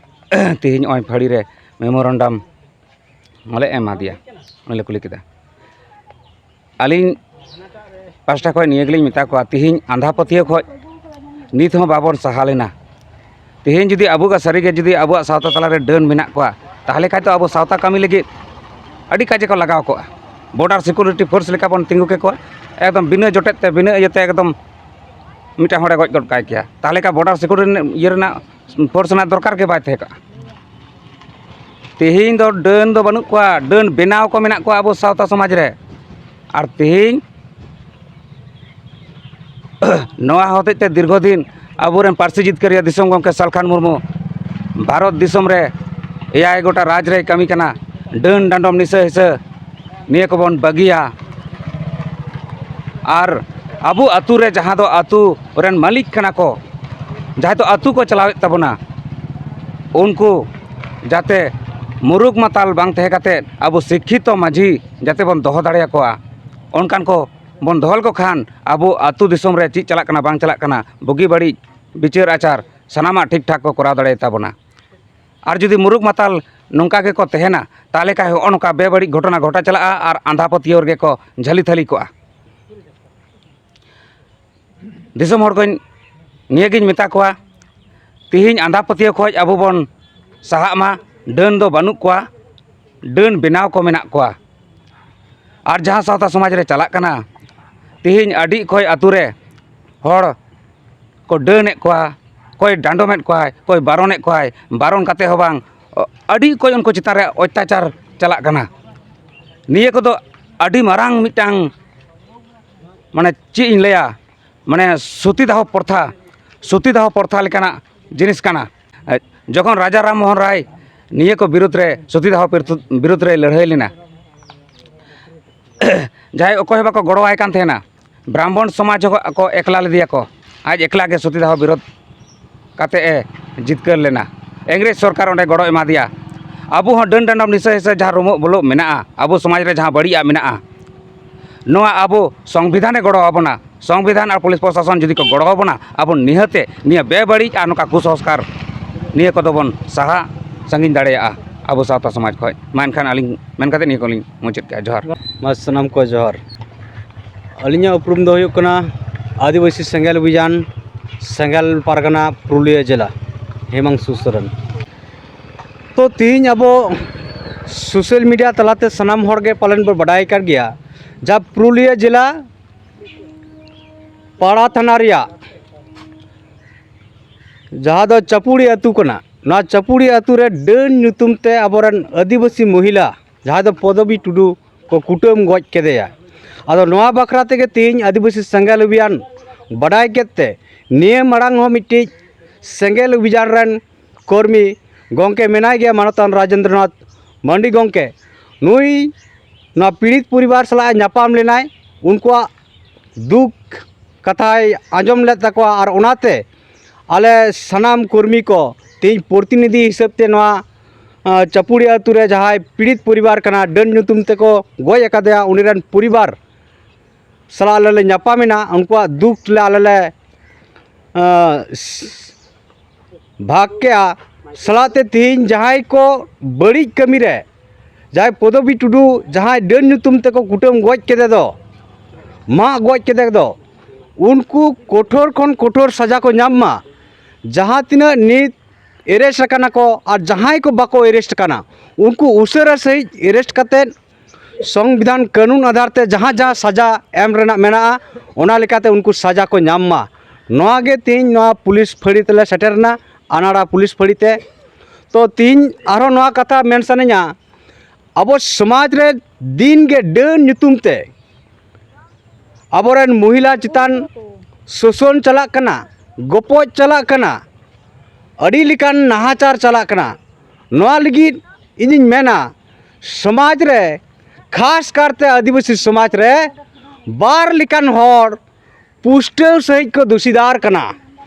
ᱛᱤᱦᱤᱧ ᱱᱚᱜᱼᱚᱭ ᱯᱷᱟᱹᱲᱤ ᱨᱮ ᱢᱮᱢᱳᱨᱮᱱᱰᱟᱢ ᱦᱚᱸᱞᱮ ᱮᱢᱟ ᱫᱮᱭᱟ, ᱚᱱᱮ ᱞᱮ ᱠᱩᱞᱤ ᱠᱮᱫᱟ᱾ ᱟᱹᱞᱤᱧ ᱯᱟᱥᱴᱟ ᱠᱷᱚᱱ ᱱᱤᱭᱟᱹ ᱜᱮᱞᱤᱧ ᱢᱮᱛᱟ ᱠᱚᱣᱟ, ᱛᱤᱦᱤᱧ ᱟᱸᱫᱷᱟ ᱯᱟᱹᱛᱭᱟᱹᱣ ᱠᱷᱚᱱ ᱱᱤᱛ ᱦᱚᱸ ᱵᱟᱵᱚᱱ ᱥᱟᱦᱟ ᱞᱮᱱᱟ᱾ ᱛᱤᱦᱤᱧ ᱡᱩᱫᱤ ᱟᱵᱚ ᱜᱮ ᱥᱟᱹᱨᱤ ᱜᱮ ᱡᱩᱫᱤ ᱟᱵᱚᱣᱟᱜ ᱥᱟᱶᱛᱟ ᱛᱟᱞᱟ ᱨᱮ ᱰᱟᱹᱱ ᱢᱮᱱᱟᱜ ᱠᱚᱣᱟ, ᱛᱟᱦᱚᱞᱮ ᱠᱷᱟᱱ ᱫᱚ ᱟᱵᱚ ᱥᱟᱶᱛᱟ ᱠᱟᱹᱢᱤ ᱞᱟᱹᱜᱤᱫ ᱟᱹᱰᱤ ᱠᱟᱡᱮ ᱠᱚ ᱞᱟᱜᱟᱣ ᱠᱚᱜᱼᱟ᱾ Border Security Force ᱞᱮᱠᱟ ᱵᱚᱱ ᱛᱤᱸᱜᱩ ᱠᱮᱠᱚᱣᱟ, ᱮᱠᱫᱚᱢ ᱵᱤᱱᱟᱹ ᱡᱚᱴᱮᱫ ᱛᱮ, ᱵᱤᱱᱟᱹ ᱤᱭᱟᱹᱛᱮ, ᱮᱠᱫᱚᱢ ᱢᱤᱫᱴᱟᱝ ᱦᱚᱲᱮ ᱜᱚᱡ ᱜᱚᱫ ᱠᱟᱭ ᱠᱮᱭᱟ᱾ ᱛᱟᱦᱚᱞᱮ ᱠᱷᱟᱱ Border Security ᱤᱭᱟᱹ ᱨᱮᱱᱟᱜ force ᱨᱮᱱᱟᱜ ᱫᱚᱨᱠᱟᱨ ᱜᱮ ᱵᱟᱭ ᱛᱟᱦᱮᱸ ᱠᱚᱜᱼᱟ᱾ ᱛᱮᱦᱮᱧ ᱫᱚ ᱰᱟᱹᱱ ᱫᱚ ᱵᱟᱹᱱᱩᱜ ᱠᱚᱣᱟ, ᱰᱟᱹᱱ ᱵᱮᱱᱟᱣ ᱠᱚ ᱢᱮᱱᱟᱜ ᱠᱚᱣᱟ ᱟᱵᱚ ᱥᱟᱶᱛᱟ ᱥᱚᱢᱟᱡᱽ ᱨᱮ᱾ ᱟᱨ ᱛᱮᱦᱮᱧ ᱱᱚᱣᱟ ᱦᱚᱛᱮᱡ ᱛᱮ ᱫᱤᱨᱜᱷᱚ ᱫᱤᱱ ᱟᱵᱚᱨᱮᱱ ᱯᱟᱹᱨᱥᱤ ᱡᱤᱛᱠᱟᱹᱨᱤᱭᱟᱹ ᱫᱤᱥᱚᱢ ᱜᱚᱢᱠᱮ ᱥᱟᱞᱠᱷᱟᱱ ᱢᱩᱨᱢᱩ ᱵᱷᱟᱨᱚᱛ ᱫᱤᱥᱚᱢ ᱨᱮ ᱮᱭᱟᱭ ᱜᱚᱴᱟ ᱨᱟᱡᱽ ᱨᱮᱭ ᱠᱟᱹᱢᱤ ᱠᱟᱱᱟ᱾ ᱰᱟᱹᱱ ᱰᱟᱸᱰᱚᱢ ᱱᱤᱥᱟᱹ ᱦᱤᱥᱟᱹ ᱱᱤᱭᱟᱹ ᱠᱚᱵᱚᱱ ᱵᱟᱹᱜᱤᱭᱟ᱾ ᱟᱨ ᱟᱵᱚ ᱟᱹᱛᱩ ᱨᱮ ᱡᱟᱦᱟᱸ ᱫᱚ ᱟᱹᱛᱩ ᱨᱮᱱ ᱢᱟᱹᱞᱤᱠ ᱠᱟᱱᱟ ᱠᱚ, ᱡᱟᱦᱟᱸᱭ ᱫᱚ ᱟᱹᱛᱩ ᱠᱚ ᱪᱟᱞᱟᱣᱮᱫ ᱛᱟᱵᱚᱱᱟ, ᱩᱱᱠᱩ ᱡᱟᱛᱮ ᱢᱩᱨᱩᱠ ᱢᱟᱛᱟᱞ ᱵᱟᱝ ᱛᱟᱦᱮᱸ ᱠᱟᱛᱮᱫ ᱟᱵᱚ ᱥᱤᱠᱠᱷᱤᱛᱚ ᱢᱟᱹᱡᱷᱤ ᱡᱟᱛᱮ ᱵᱚᱱ ᱫᱚᱦᱚ ᱫᱟᱲᱮᱭᱟᱠᱚᱣᱟ, ᱚᱱᱠᱟᱱ ᱠᱚ ᱵᱚᱱ ᱫᱚᱦᱚ ᱞᱮᱠᱚ ᱠᱷᱟᱱ ᱟᱵᱚ ᱟᱹᱛᱩ ᱫᱤᱥᱚᱢ ᱨᱮ ᱪᱮᱫ ᱪᱟᱞᱟᱜ ᱠᱟᱱᱟ ᱵᱟᱝ ᱪᱟᱞᱟᱜ ᱠᱟᱱᱟ, ᱵᱩᱜᱤ ᱵᱟᱹᱲᱤᱡ ᱵᱤᱪᱟᱹᱨ ᱟᱪᱟᱨ ᱥᱟᱱᱟᱢᱟᱜ ᱴᱷᱤᱠ ᱴᱷᱟᱠ ᱠᱚ ᱠᱚᱨᱟᱣ ᱫᱟᱲᱮᱭᱟᱛᱟ ᱵᱚᱱᱟ᱾ ᱟᱨ ᱡᱩᱫᱤ ᱢᱩᱨᱩᱠ ᱢᱟᱛᱟᱞ ᱱᱚᱝᱠᱟ ᱜᱮᱠᱚ ᱛᱟᱦᱮᱱᱟ, ᱛᱟᱦᱚᱞᱮ ᱠᱷᱟᱱ ᱦᱚᱸᱜᱼᱚ ᱱᱚᱝᱠᱟ ᱵᱮᱵᱟᱹᱲᱤᱡ ᱜᱷᱚᱴᱚᱱᱟ ᱜᱷᱚᱴᱟᱣ ᱪᱟᱞᱟᱜᱼᱟ ᱟᱨ ᱟᱸᱫᱷᱟ ᱯᱟᱹᱛᱭᱟᱹᱣ ᱨᱮᱜᱮ ᱠᱚ ᱡᱷᱟᱹᱞᱤ ᱛᱷᱟᱹᱞᱤ ᱠᱚᱜᱼᱟ᱾ ᱫᱤᱥᱚᱢ ᱦᱚᱲ ᱠᱚᱧ ᱱᱤᱭᱟᱹᱜᱤᱧ ᱢᱮᱛᱟ ᱠᱚᱣᱟ, ᱛᱤᱦᱤᱧ ᱟᱸᱫᱷᱟ ᱯᱟᱹᱛᱭᱟᱹᱣ ᱠᱷᱚᱱ ᱟᱵᱚ ᱵᱚᱱ ᱥᱟᱦᱟᱜ ᱢᱟ᱾ ᱰᱟᱹᱱ ᱫᱚ ᱵᱟᱹᱱᱩᱜ ᱠᱚᱣᱟ, ᱰᱟᱹᱱ ᱵᱮᱱᱟᱣ ᱠᱚ ᱢᱮᱱᱟᱜ ᱠᱚᱣᱟ᱾ ᱟᱨ ᱡᱟᱦᱟᱸ ᱥᱟᱶᱛᱟ ᱥᱚᱢᱟᱡᱽ ᱨᱮ ᱪᱟᱞᱟᱜ ᱠᱟᱱᱟ, ᱛᱤᱦᱤᱧ ᱟᱹᱰᱤ ᱚᱠᱚᱡ ᱟᱹᱛᱩ ᱨᱮ ᱦᱚᱲ ᱠᱚ ᱰᱟᱹᱱᱮᱫ ᱠᱚᱣᱟ, ᱚᱠᱚᱭ ᱰᱟᱸᱰᱚᱢᱮᱫ ᱠᱚᱣᱟᱭ, ᱚᱠᱚᱭ ᱵᱟᱨᱚᱱᱮᱫ ᱠᱚᱣᱟᱭ, ᱵᱟᱨᱚᱱ ᱠᱟᱛᱮ ᱦᱚᱸ ᱵᱟᱝ, ᱟᱹᱰᱤ ᱚᱠᱚᱡ ᱩᱱᱠᱩ ᱪᱮᱛᱟᱱ ᱨᱮ ᱚᱛᱛᱟᱪᱟᱨ ᱪᱟᱞᱟᱜ ᱠᱟᱱᱟ᱾ ᱱᱤᱭᱟᱹ ᱠᱚᱫᱚ ᱟᱹᱰᱤ ᱢᱟᱨᱟᱝ ᱢᱤᱫᱴᱟᱝ, ᱢᱟᱱᱮ, ᱪᱮᱫ ᱤᱧ ᱞᱟᱹᱭᱟ, ᱢᱟᱱᱮ, ᱥᱚᱛᱤᱫᱟᱦᱚ ᱯᱨᱚᱛᱷᱟ, ᱥᱚᱛᱤᱫᱟᱦᱚ ᱯᱨᱚᱛᱷᱟ ᱞᱮᱠᱟᱱᱟᱜ ᱡᱤᱱᱤᱥ ᱠᱟᱱᱟ᱾ ᱡᱚᱠᱷᱚᱱ ᱨᱟᱡᱟ ᱨᱟᱢ ᱢᱳᱦᱚᱱ ᱨᱟᱭ ᱱᱤᱭᱟᱹ ᱠᱚ ᱵᱤᱨᱩᱫᱽ ᱨᱮ, ᱥᱚᱛᱤᱫᱟᱦᱚ ᱵᱤᱨᱩᱫᱽ ᱨᱮᱭ ᱞᱟᱹᱲᱦᱟᱹᱭ ᱞᱮᱱᱟ, ᱡᱟᱦᱟᱸᱭ ᱚᱠᱚᱭ ᱦᱚᱸ ᱵᱟᱠᱚ ᱜᱚᱲᱚᱣᱟᱭ ᱠᱟᱱ ᱛᱟᱦᱮᱱᱟ, ᱵᱨᱟᱦᱢᱚᱱ ᱥᱚᱢᱟᱡᱽ ᱦᱚᱸ ᱠᱚ ᱮᱠᱞᱟ ᱞᱮᱫᱮᱭᱟ ᱠᱚ᱾ ᱟᱡ ᱮᱠᱞᱟ ᱜᱮ ᱥᱚᱛᱤᱫᱟᱦᱚ ᱵᱤᱨᱳᱫᱷ ᱠᱟᱛᱮ ᱮ ᱡᱤᱛᱠᱟᱹᱨ ᱞᱮᱱᱟ᱾ ᱤᱝᱨᱮᱡᱽ ᱥᱚᱨᱠᱟᱨ ᱚᱸᱰᱮ ᱜᱚᱲᱚ ᱮᱢᱟ ᱫᱮᱭᱟ᱾ ᱟᱵᱚ ᱦᱚᱸ ᱰᱟᱹᱱ ᱰᱟᱸᱰᱚᱢ ᱱᱤᱥᱟᱹ ᱦᱤᱥᱟᱹ ᱡᱟᱦᱟᱸ ᱨᱩᱢᱩᱜ ᱵᱚᱞᱚᱜ ᱢᱮᱱᱟᱜᱼᱟ, ᱟᱵᱚ ᱥᱚᱢᱟᱡᱽ ᱨᱮ ᱡᱟᱦᱟᱸ ᱵᱟᱹᱲᱤᱡᱟᱜ ᱢᱮᱱᱟᱜᱼᱟ, ᱱᱚᱣᱟ ᱟᱵᱚ ᱥᱚᱝᱵᱤᱫᱷᱟᱱᱮ ᱜᱚᱲᱚ ᱟᱵᱚᱱᱟ᱾ ᱥᱚᱝᱵᱤᱫᱷᱟᱱ ᱟᱨ ᱯᱩᱞᱤᱥ ᱯᱨᱚᱥᱟᱥᱚᱱ ᱡᱩᱫᱤ ᱠᱚ ᱜᱚᱲᱚ ᱟᱵᱚᱱᱟ, ᱟᱵᱚ ᱱᱤᱦᱟᱹᱛᱮ ᱱᱤᱭᱟᱹ ᱵᱮᱵᱟᱹᱲᱤᱡ ᱟᱨ ᱱᱚᱝᱠᱟ ᱠᱩᱥᱚᱝᱥᱠᱟᱨ, ᱱᱤᱭᱟᱹ ᱠᱚᱫᱚ ᱵᱚᱱ ᱥᱟᱦᱟ ᱥᱟᱺᱜᱤᱧ ᱫᱟᱲᱮᱭᱟᱜᱼᱟ ᱟᱵᱚ ᱥᱟᱶᱛᱟ ᱥᱚᱢᱟᱡᱽ ᱠᱷᱚᱱ᱾ ᱢᱟ ᱮᱱᱠᱷᱟᱱ ᱟᱹᱞᱤᱧ ᱢᱮᱱ ᱠᱟᱛᱮ ᱱᱤᱭᱟᱹ ᱠᱚᱞᱤᱧ ᱢᱩᱪᱟᱹᱫ ᱠᱮᱜᱼᱟ᱾ ᱡᱚᱦᱟᱨ᱾ ᱢᱟ ᱥᱟᱱᱟᱢ ᱠᱚ ᱡᱚᱦᱟᱨ᱾ ᱟᱹᱞᱤᱧᱟᱜ ᱩᱯᱨᱩᱢ ᱫᱚ ᱦᱩᱭᱩᱜ ᱠᱟᱱᱟ ᱟᱹᱫᱤᱵᱟᱹᱥᱤ ᱥᱮᱸᱜᱮᱞ ᱚᱵᱷᱤᱡᱟᱱ, ᱥᱮᱸᱜᱮᱞ ᱯᱟᱨᱜᱟᱱᱟ, ᱯᱩᱨᱩᱞᱤᱭᱟᱹ ᱡᱮᱞᱟ, ᱦᱮᱢᱟᱝᱥᱩ ᱥᱚᱨᱮᱱ᱾ ᱛᱚ, ᱛᱮᱦᱮᱧ ᱟᱵᱚ ᱥᱳᱥᱟᱞ ᱢᱤᱰᱤᱭᱟ ᱛᱟᱞᱟᱛᱮ ᱥᱟᱱᱟᱢ ᱦᱚᱲ ᱜᱮ ᱯᱟᱞᱮᱱ ᱵᱚ ᱵᱟᱰᱟᱭ ᱟᱠᱟᱫ ᱜᱮᱭᱟ, ᱡᱟᱦᱟᱸ ᱯᱩᱨᱩᱞᱤᱭᱟᱹ ᱡᱮᱞᱟ ᱯᱟᱲᱟ ᱛᱷᱟᱱᱟ ᱨᱮᱭᱟᱜ ᱡᱟᱦᱟᱸ ᱫᱚ ᱪᱟᱯᱩᱲᱤ ᱟᱹᱛᱩ ᱠᱟᱱᱟ, ᱱᱚᱣᱟ ᱪᱟᱯᱩᱲᱤ ᱟᱹᱛᱩ ᱨᱮ ᱰᱟᱹᱱ ᱧᱩᱛᱩᱢ ᱛᱮ ᱟᱵᱚᱨᱮᱱ ᱟᱹᱫᱤᱵᱟᱹᱥᱤ ᱢᱚᱦᱤᱞᱟ ᱡᱟᱦᱟᱸᱭ ᱫᱚ ᱯᱚᱫᱚᱵᱤ ᱴᱩᱰᱩ ᱠᱚ ᱠᱩᱴᱟᱹᱢ ᱜᱚᱡ ᱠᱮᱫᱮᱭᱟ᱾ ᱟᱫᱚ ᱱᱚᱣᱟ ᱵᱟᱠᱷᱨᱟ ᱛᱮᱜᱮ ᱛᱮᱦᱮᱧ ᱟᱹᱫᱤᱵᱟᱹᱥᱤ ᱥᱮᱸᱜᱮᱞ ᱚᱵᱷᱤᱭᱟᱱ ᱵᱟᱰᱟᱭ ᱠᱮᱫ ᱛᱮ, ᱱᱤᱭᱟᱹ ᱢᱟᱲᱟᱝ ᱦᱚᱸ ᱢᱤᱫᱴᱤᱡ ᱥᱮᱸᱜᱮᱞ ᱚᱵᱷᱤᱡᱟᱱ ᱨᱮᱱ ᱠᱚᱨᱢᱤ ᱜᱚᱢᱠᱮ ᱢᱮᱱᱟᱭ ᱜᱮᱭᱟ, ᱢᱟᱱᱚᱛᱟᱱ ᱨᱟᱡᱮᱱᱫᱨᱚᱱᱟᱛᱷ ᱢᱟᱱᱰᱤ ᱜᱚᱢᱠᱮ᱾ ᱱᱩᱭ ᱱᱚᱣᱟ ᱯᱤᱲᱤᱛ ᱯᱚᱨᱤᱵᱟᱨ ᱥᱟᱞᱟᱜ ᱧᱟᱯᱟᱢ ᱞᱮᱱᱟᱭ, ᱩᱱᱠᱩᱣᱟᱜ ᱫᱩᱠ ᱠᱟᱛᱷᱟᱭ ᱟᱸᱡᱚᱢ ᱞᱮᱫ ᱛᱟᱠᱚᱣᱟ᱾ ᱟᱨ ᱚᱱᱟᱛᱮ ᱟᱞᱮ ᱥᱟᱱᱟᱢ ᱠᱚᱨᱢᱤ ᱠᱚ ᱛᱮᱦᱮᱧ ᱯᱨᱚᱛᱤᱱᱤᱫᱷᱤ ᱦᱤᱥᱟᱹᱵ ᱛᱮ ᱱᱚᱣᱟ, ᱟᱸ, ᱪᱟᱯᱩᱲᱤ ᱟᱹᱛᱩ ᱨᱮ ᱡᱟᱦᱟᱸᱭ ᱯᱤᱲᱤᱛ ᱯᱚᱨᱤᱵᱟᱨ ᱠᱟᱱᱟ, ᱰᱟᱹᱱ ᱧᱩᱛᱩᱢ ᱛᱮᱠᱚ ᱜᱚᱡ ᱟᱠᱟᱫᱮᱭᱟ, ᱩᱱᱤ ᱨᱮᱱ ᱯᱚᱨᱤᱵᱟᱨ ᱥᱟᱞᱟᱜ ᱟᱞᱮ ᱞᱮ ᱧᱟᱯᱟᱢᱮᱱᱟ᱾ ᱩᱱᱠᱩᱣᱟᱜ ᱫᱩᱠ ᱞᱮ ᱟᱞᱮ ᱞᱮ, ᱟᱸ, ᱵᱷᱟᱜᱽ ᱠᱮᱜᱼᱟ᱾ ᱥᱟᱞᱟᱜ ᱛᱮ ᱛᱮᱦᱮᱧ ᱡᱟᱦᱟᱸᱭ ᱠᱚ ᱵᱟᱹᱲᱤᱡ ᱠᱟᱹᱢᱤ ᱨᱮ, ᱡᱟᱦᱟᱸᱭ ᱯᱚᱫᱚᱵᱤ ᱴᱩᱰᱩ, ᱡᱟᱦᱟᱸᱭ ᱰᱟᱹᱱ ᱧᱩᱛᱩᱢ ᱛᱮᱠᱚ ᱠᱩᱴᱟᱹᱢ ᱜᱚᱡ ᱠᱮᱫᱮ ᱫᱚ, ᱢᱟᱜ ᱜᱚᱡ ᱠᱮᱫᱮ ᱫᱚ, ᱩᱱᱠᱩ ᱠᱚᱴᱷᱳᱨ ᱠᱷᱚᱱ ᱠᱚᱴᱷᱳᱨ ᱥᱟᱡᱟ ᱠᱚ ᱧᱟᱢ ᱢᱟ᱾ ᱡᱟᱦᱟᱸ ᱛᱤᱱᱟᱹᱜ ᱱᱤᱛ ᱮᱨᱮᱥᱴ ᱟᱠᱟᱱᱟ ᱠᱚ ᱟᱨ ᱡᱟᱦᱟᱸᱭ ᱠᱚ ᱵᱟᱠᱚ ᱮᱨᱮᱥᱴ ᱟᱠᱟᱱᱟ, ᱩᱱᱠᱩ ᱩᱥᱟᱹᱨᱟ ᱥᱟᱺᱦᱤᱡ ᱮᱨᱮᱥᱴ ᱠᱟᱛᱮᱫ ᱥᱚᱝᱵᱤᱫᱷᱟᱱ ᱠᱟᱹᱱᱩᱱ ᱟᱫᱷᱟᱨ ᱛᱮ ᱡᱟᱦᱟᱸ ᱡᱟᱦᱟᱸ ᱥᱟᱡᱟ ᱮᱢ ᱨᱮᱱᱟᱜ ᱢᱮᱱᱟᱜᱼᱟ, ᱚᱱᱟ ᱞᱮᱠᱟᱛᱮ ᱩᱱᱠᱩ ᱥᱟᱡᱟ ᱠᱚ ᱧᱟᱢ ᱢᱟ᱾ ᱱᱚᱣᱟ ᱜᱮ ᱛᱮᱦᱮᱧ ᱱᱚᱣᱟ ᱯᱩᱞᱤᱥ ᱯᱷᱟᱹᱲᱤ ᱛᱮᱞᱮ ᱥᱮᱴᱮᱨ ᱮᱱᱟ, ᱟᱱᱟᱲᱟ ᱯᱩᱞᱤᱥ ᱯᱷᱟᱹᱲᱤ ᱛᱮ᱾ ᱛᱚ, ᱛᱮᱦᱮᱧ ᱟᱨᱦᱚᱸ ᱱᱚᱣᱟ ᱠᱟᱛᱷᱟ ᱢᱮᱱ ᱥᱟᱱᱟᱧᱟ, ᱟᱵᱚ ᱥᱚᱢᱟᱡᱽ ᱨᱮ ᱫᱤᱱ ᱜᱮ ᱰᱟᱹᱱ ᱧᱩᱛᱩᱢ ᱛᱮ ᱟᱵᱚᱨᱮᱱ ᱢᱚᱦᱤᱞᱟ ᱪᱮᱛᱟᱱ ᱥᱳᱥᱚᱱ ᱪᱟᱞᱟᱜ ᱠᱟᱱᱟ, ᱜᱚᱯᱚᱡ ᱪᱟᱞᱟᱜ ᱠᱟᱱᱟ, ᱟᱹᱰᱤ ᱞᱮᱠᱟᱱ ᱱᱟᱦᱟᱪᱟᱨ ᱪᱟᱞᱟᱜ ᱠᱟᱱᱟ᱾ ᱱᱚᱣᱟ ᱞᱟᱹᱜᱤᱫ ᱤᱧᱤᱧ ᱢᱮᱱᱟ, ᱥᱚᱢᱟᱡᱽ ᱨᱮ, ᱠᱷᱟᱥ ᱠᱟᱨᱛᱮ ᱟᱹᱫᱤᱵᱟᱹᱥᱤ ᱥᱚᱢᱟᱡᱽ ᱨᱮ ᱵᱟᱨ ᱞᱮᱠᱟᱱ ᱦᱚᱲ ᱯᱩᱥᱴᱟᱹᱣ ᱥᱟᱺᱦᱤᱡ ᱠᱚ ᱫᱩᱥᱤᱫᱟᱨ ᱠᱟᱱᱟ᱾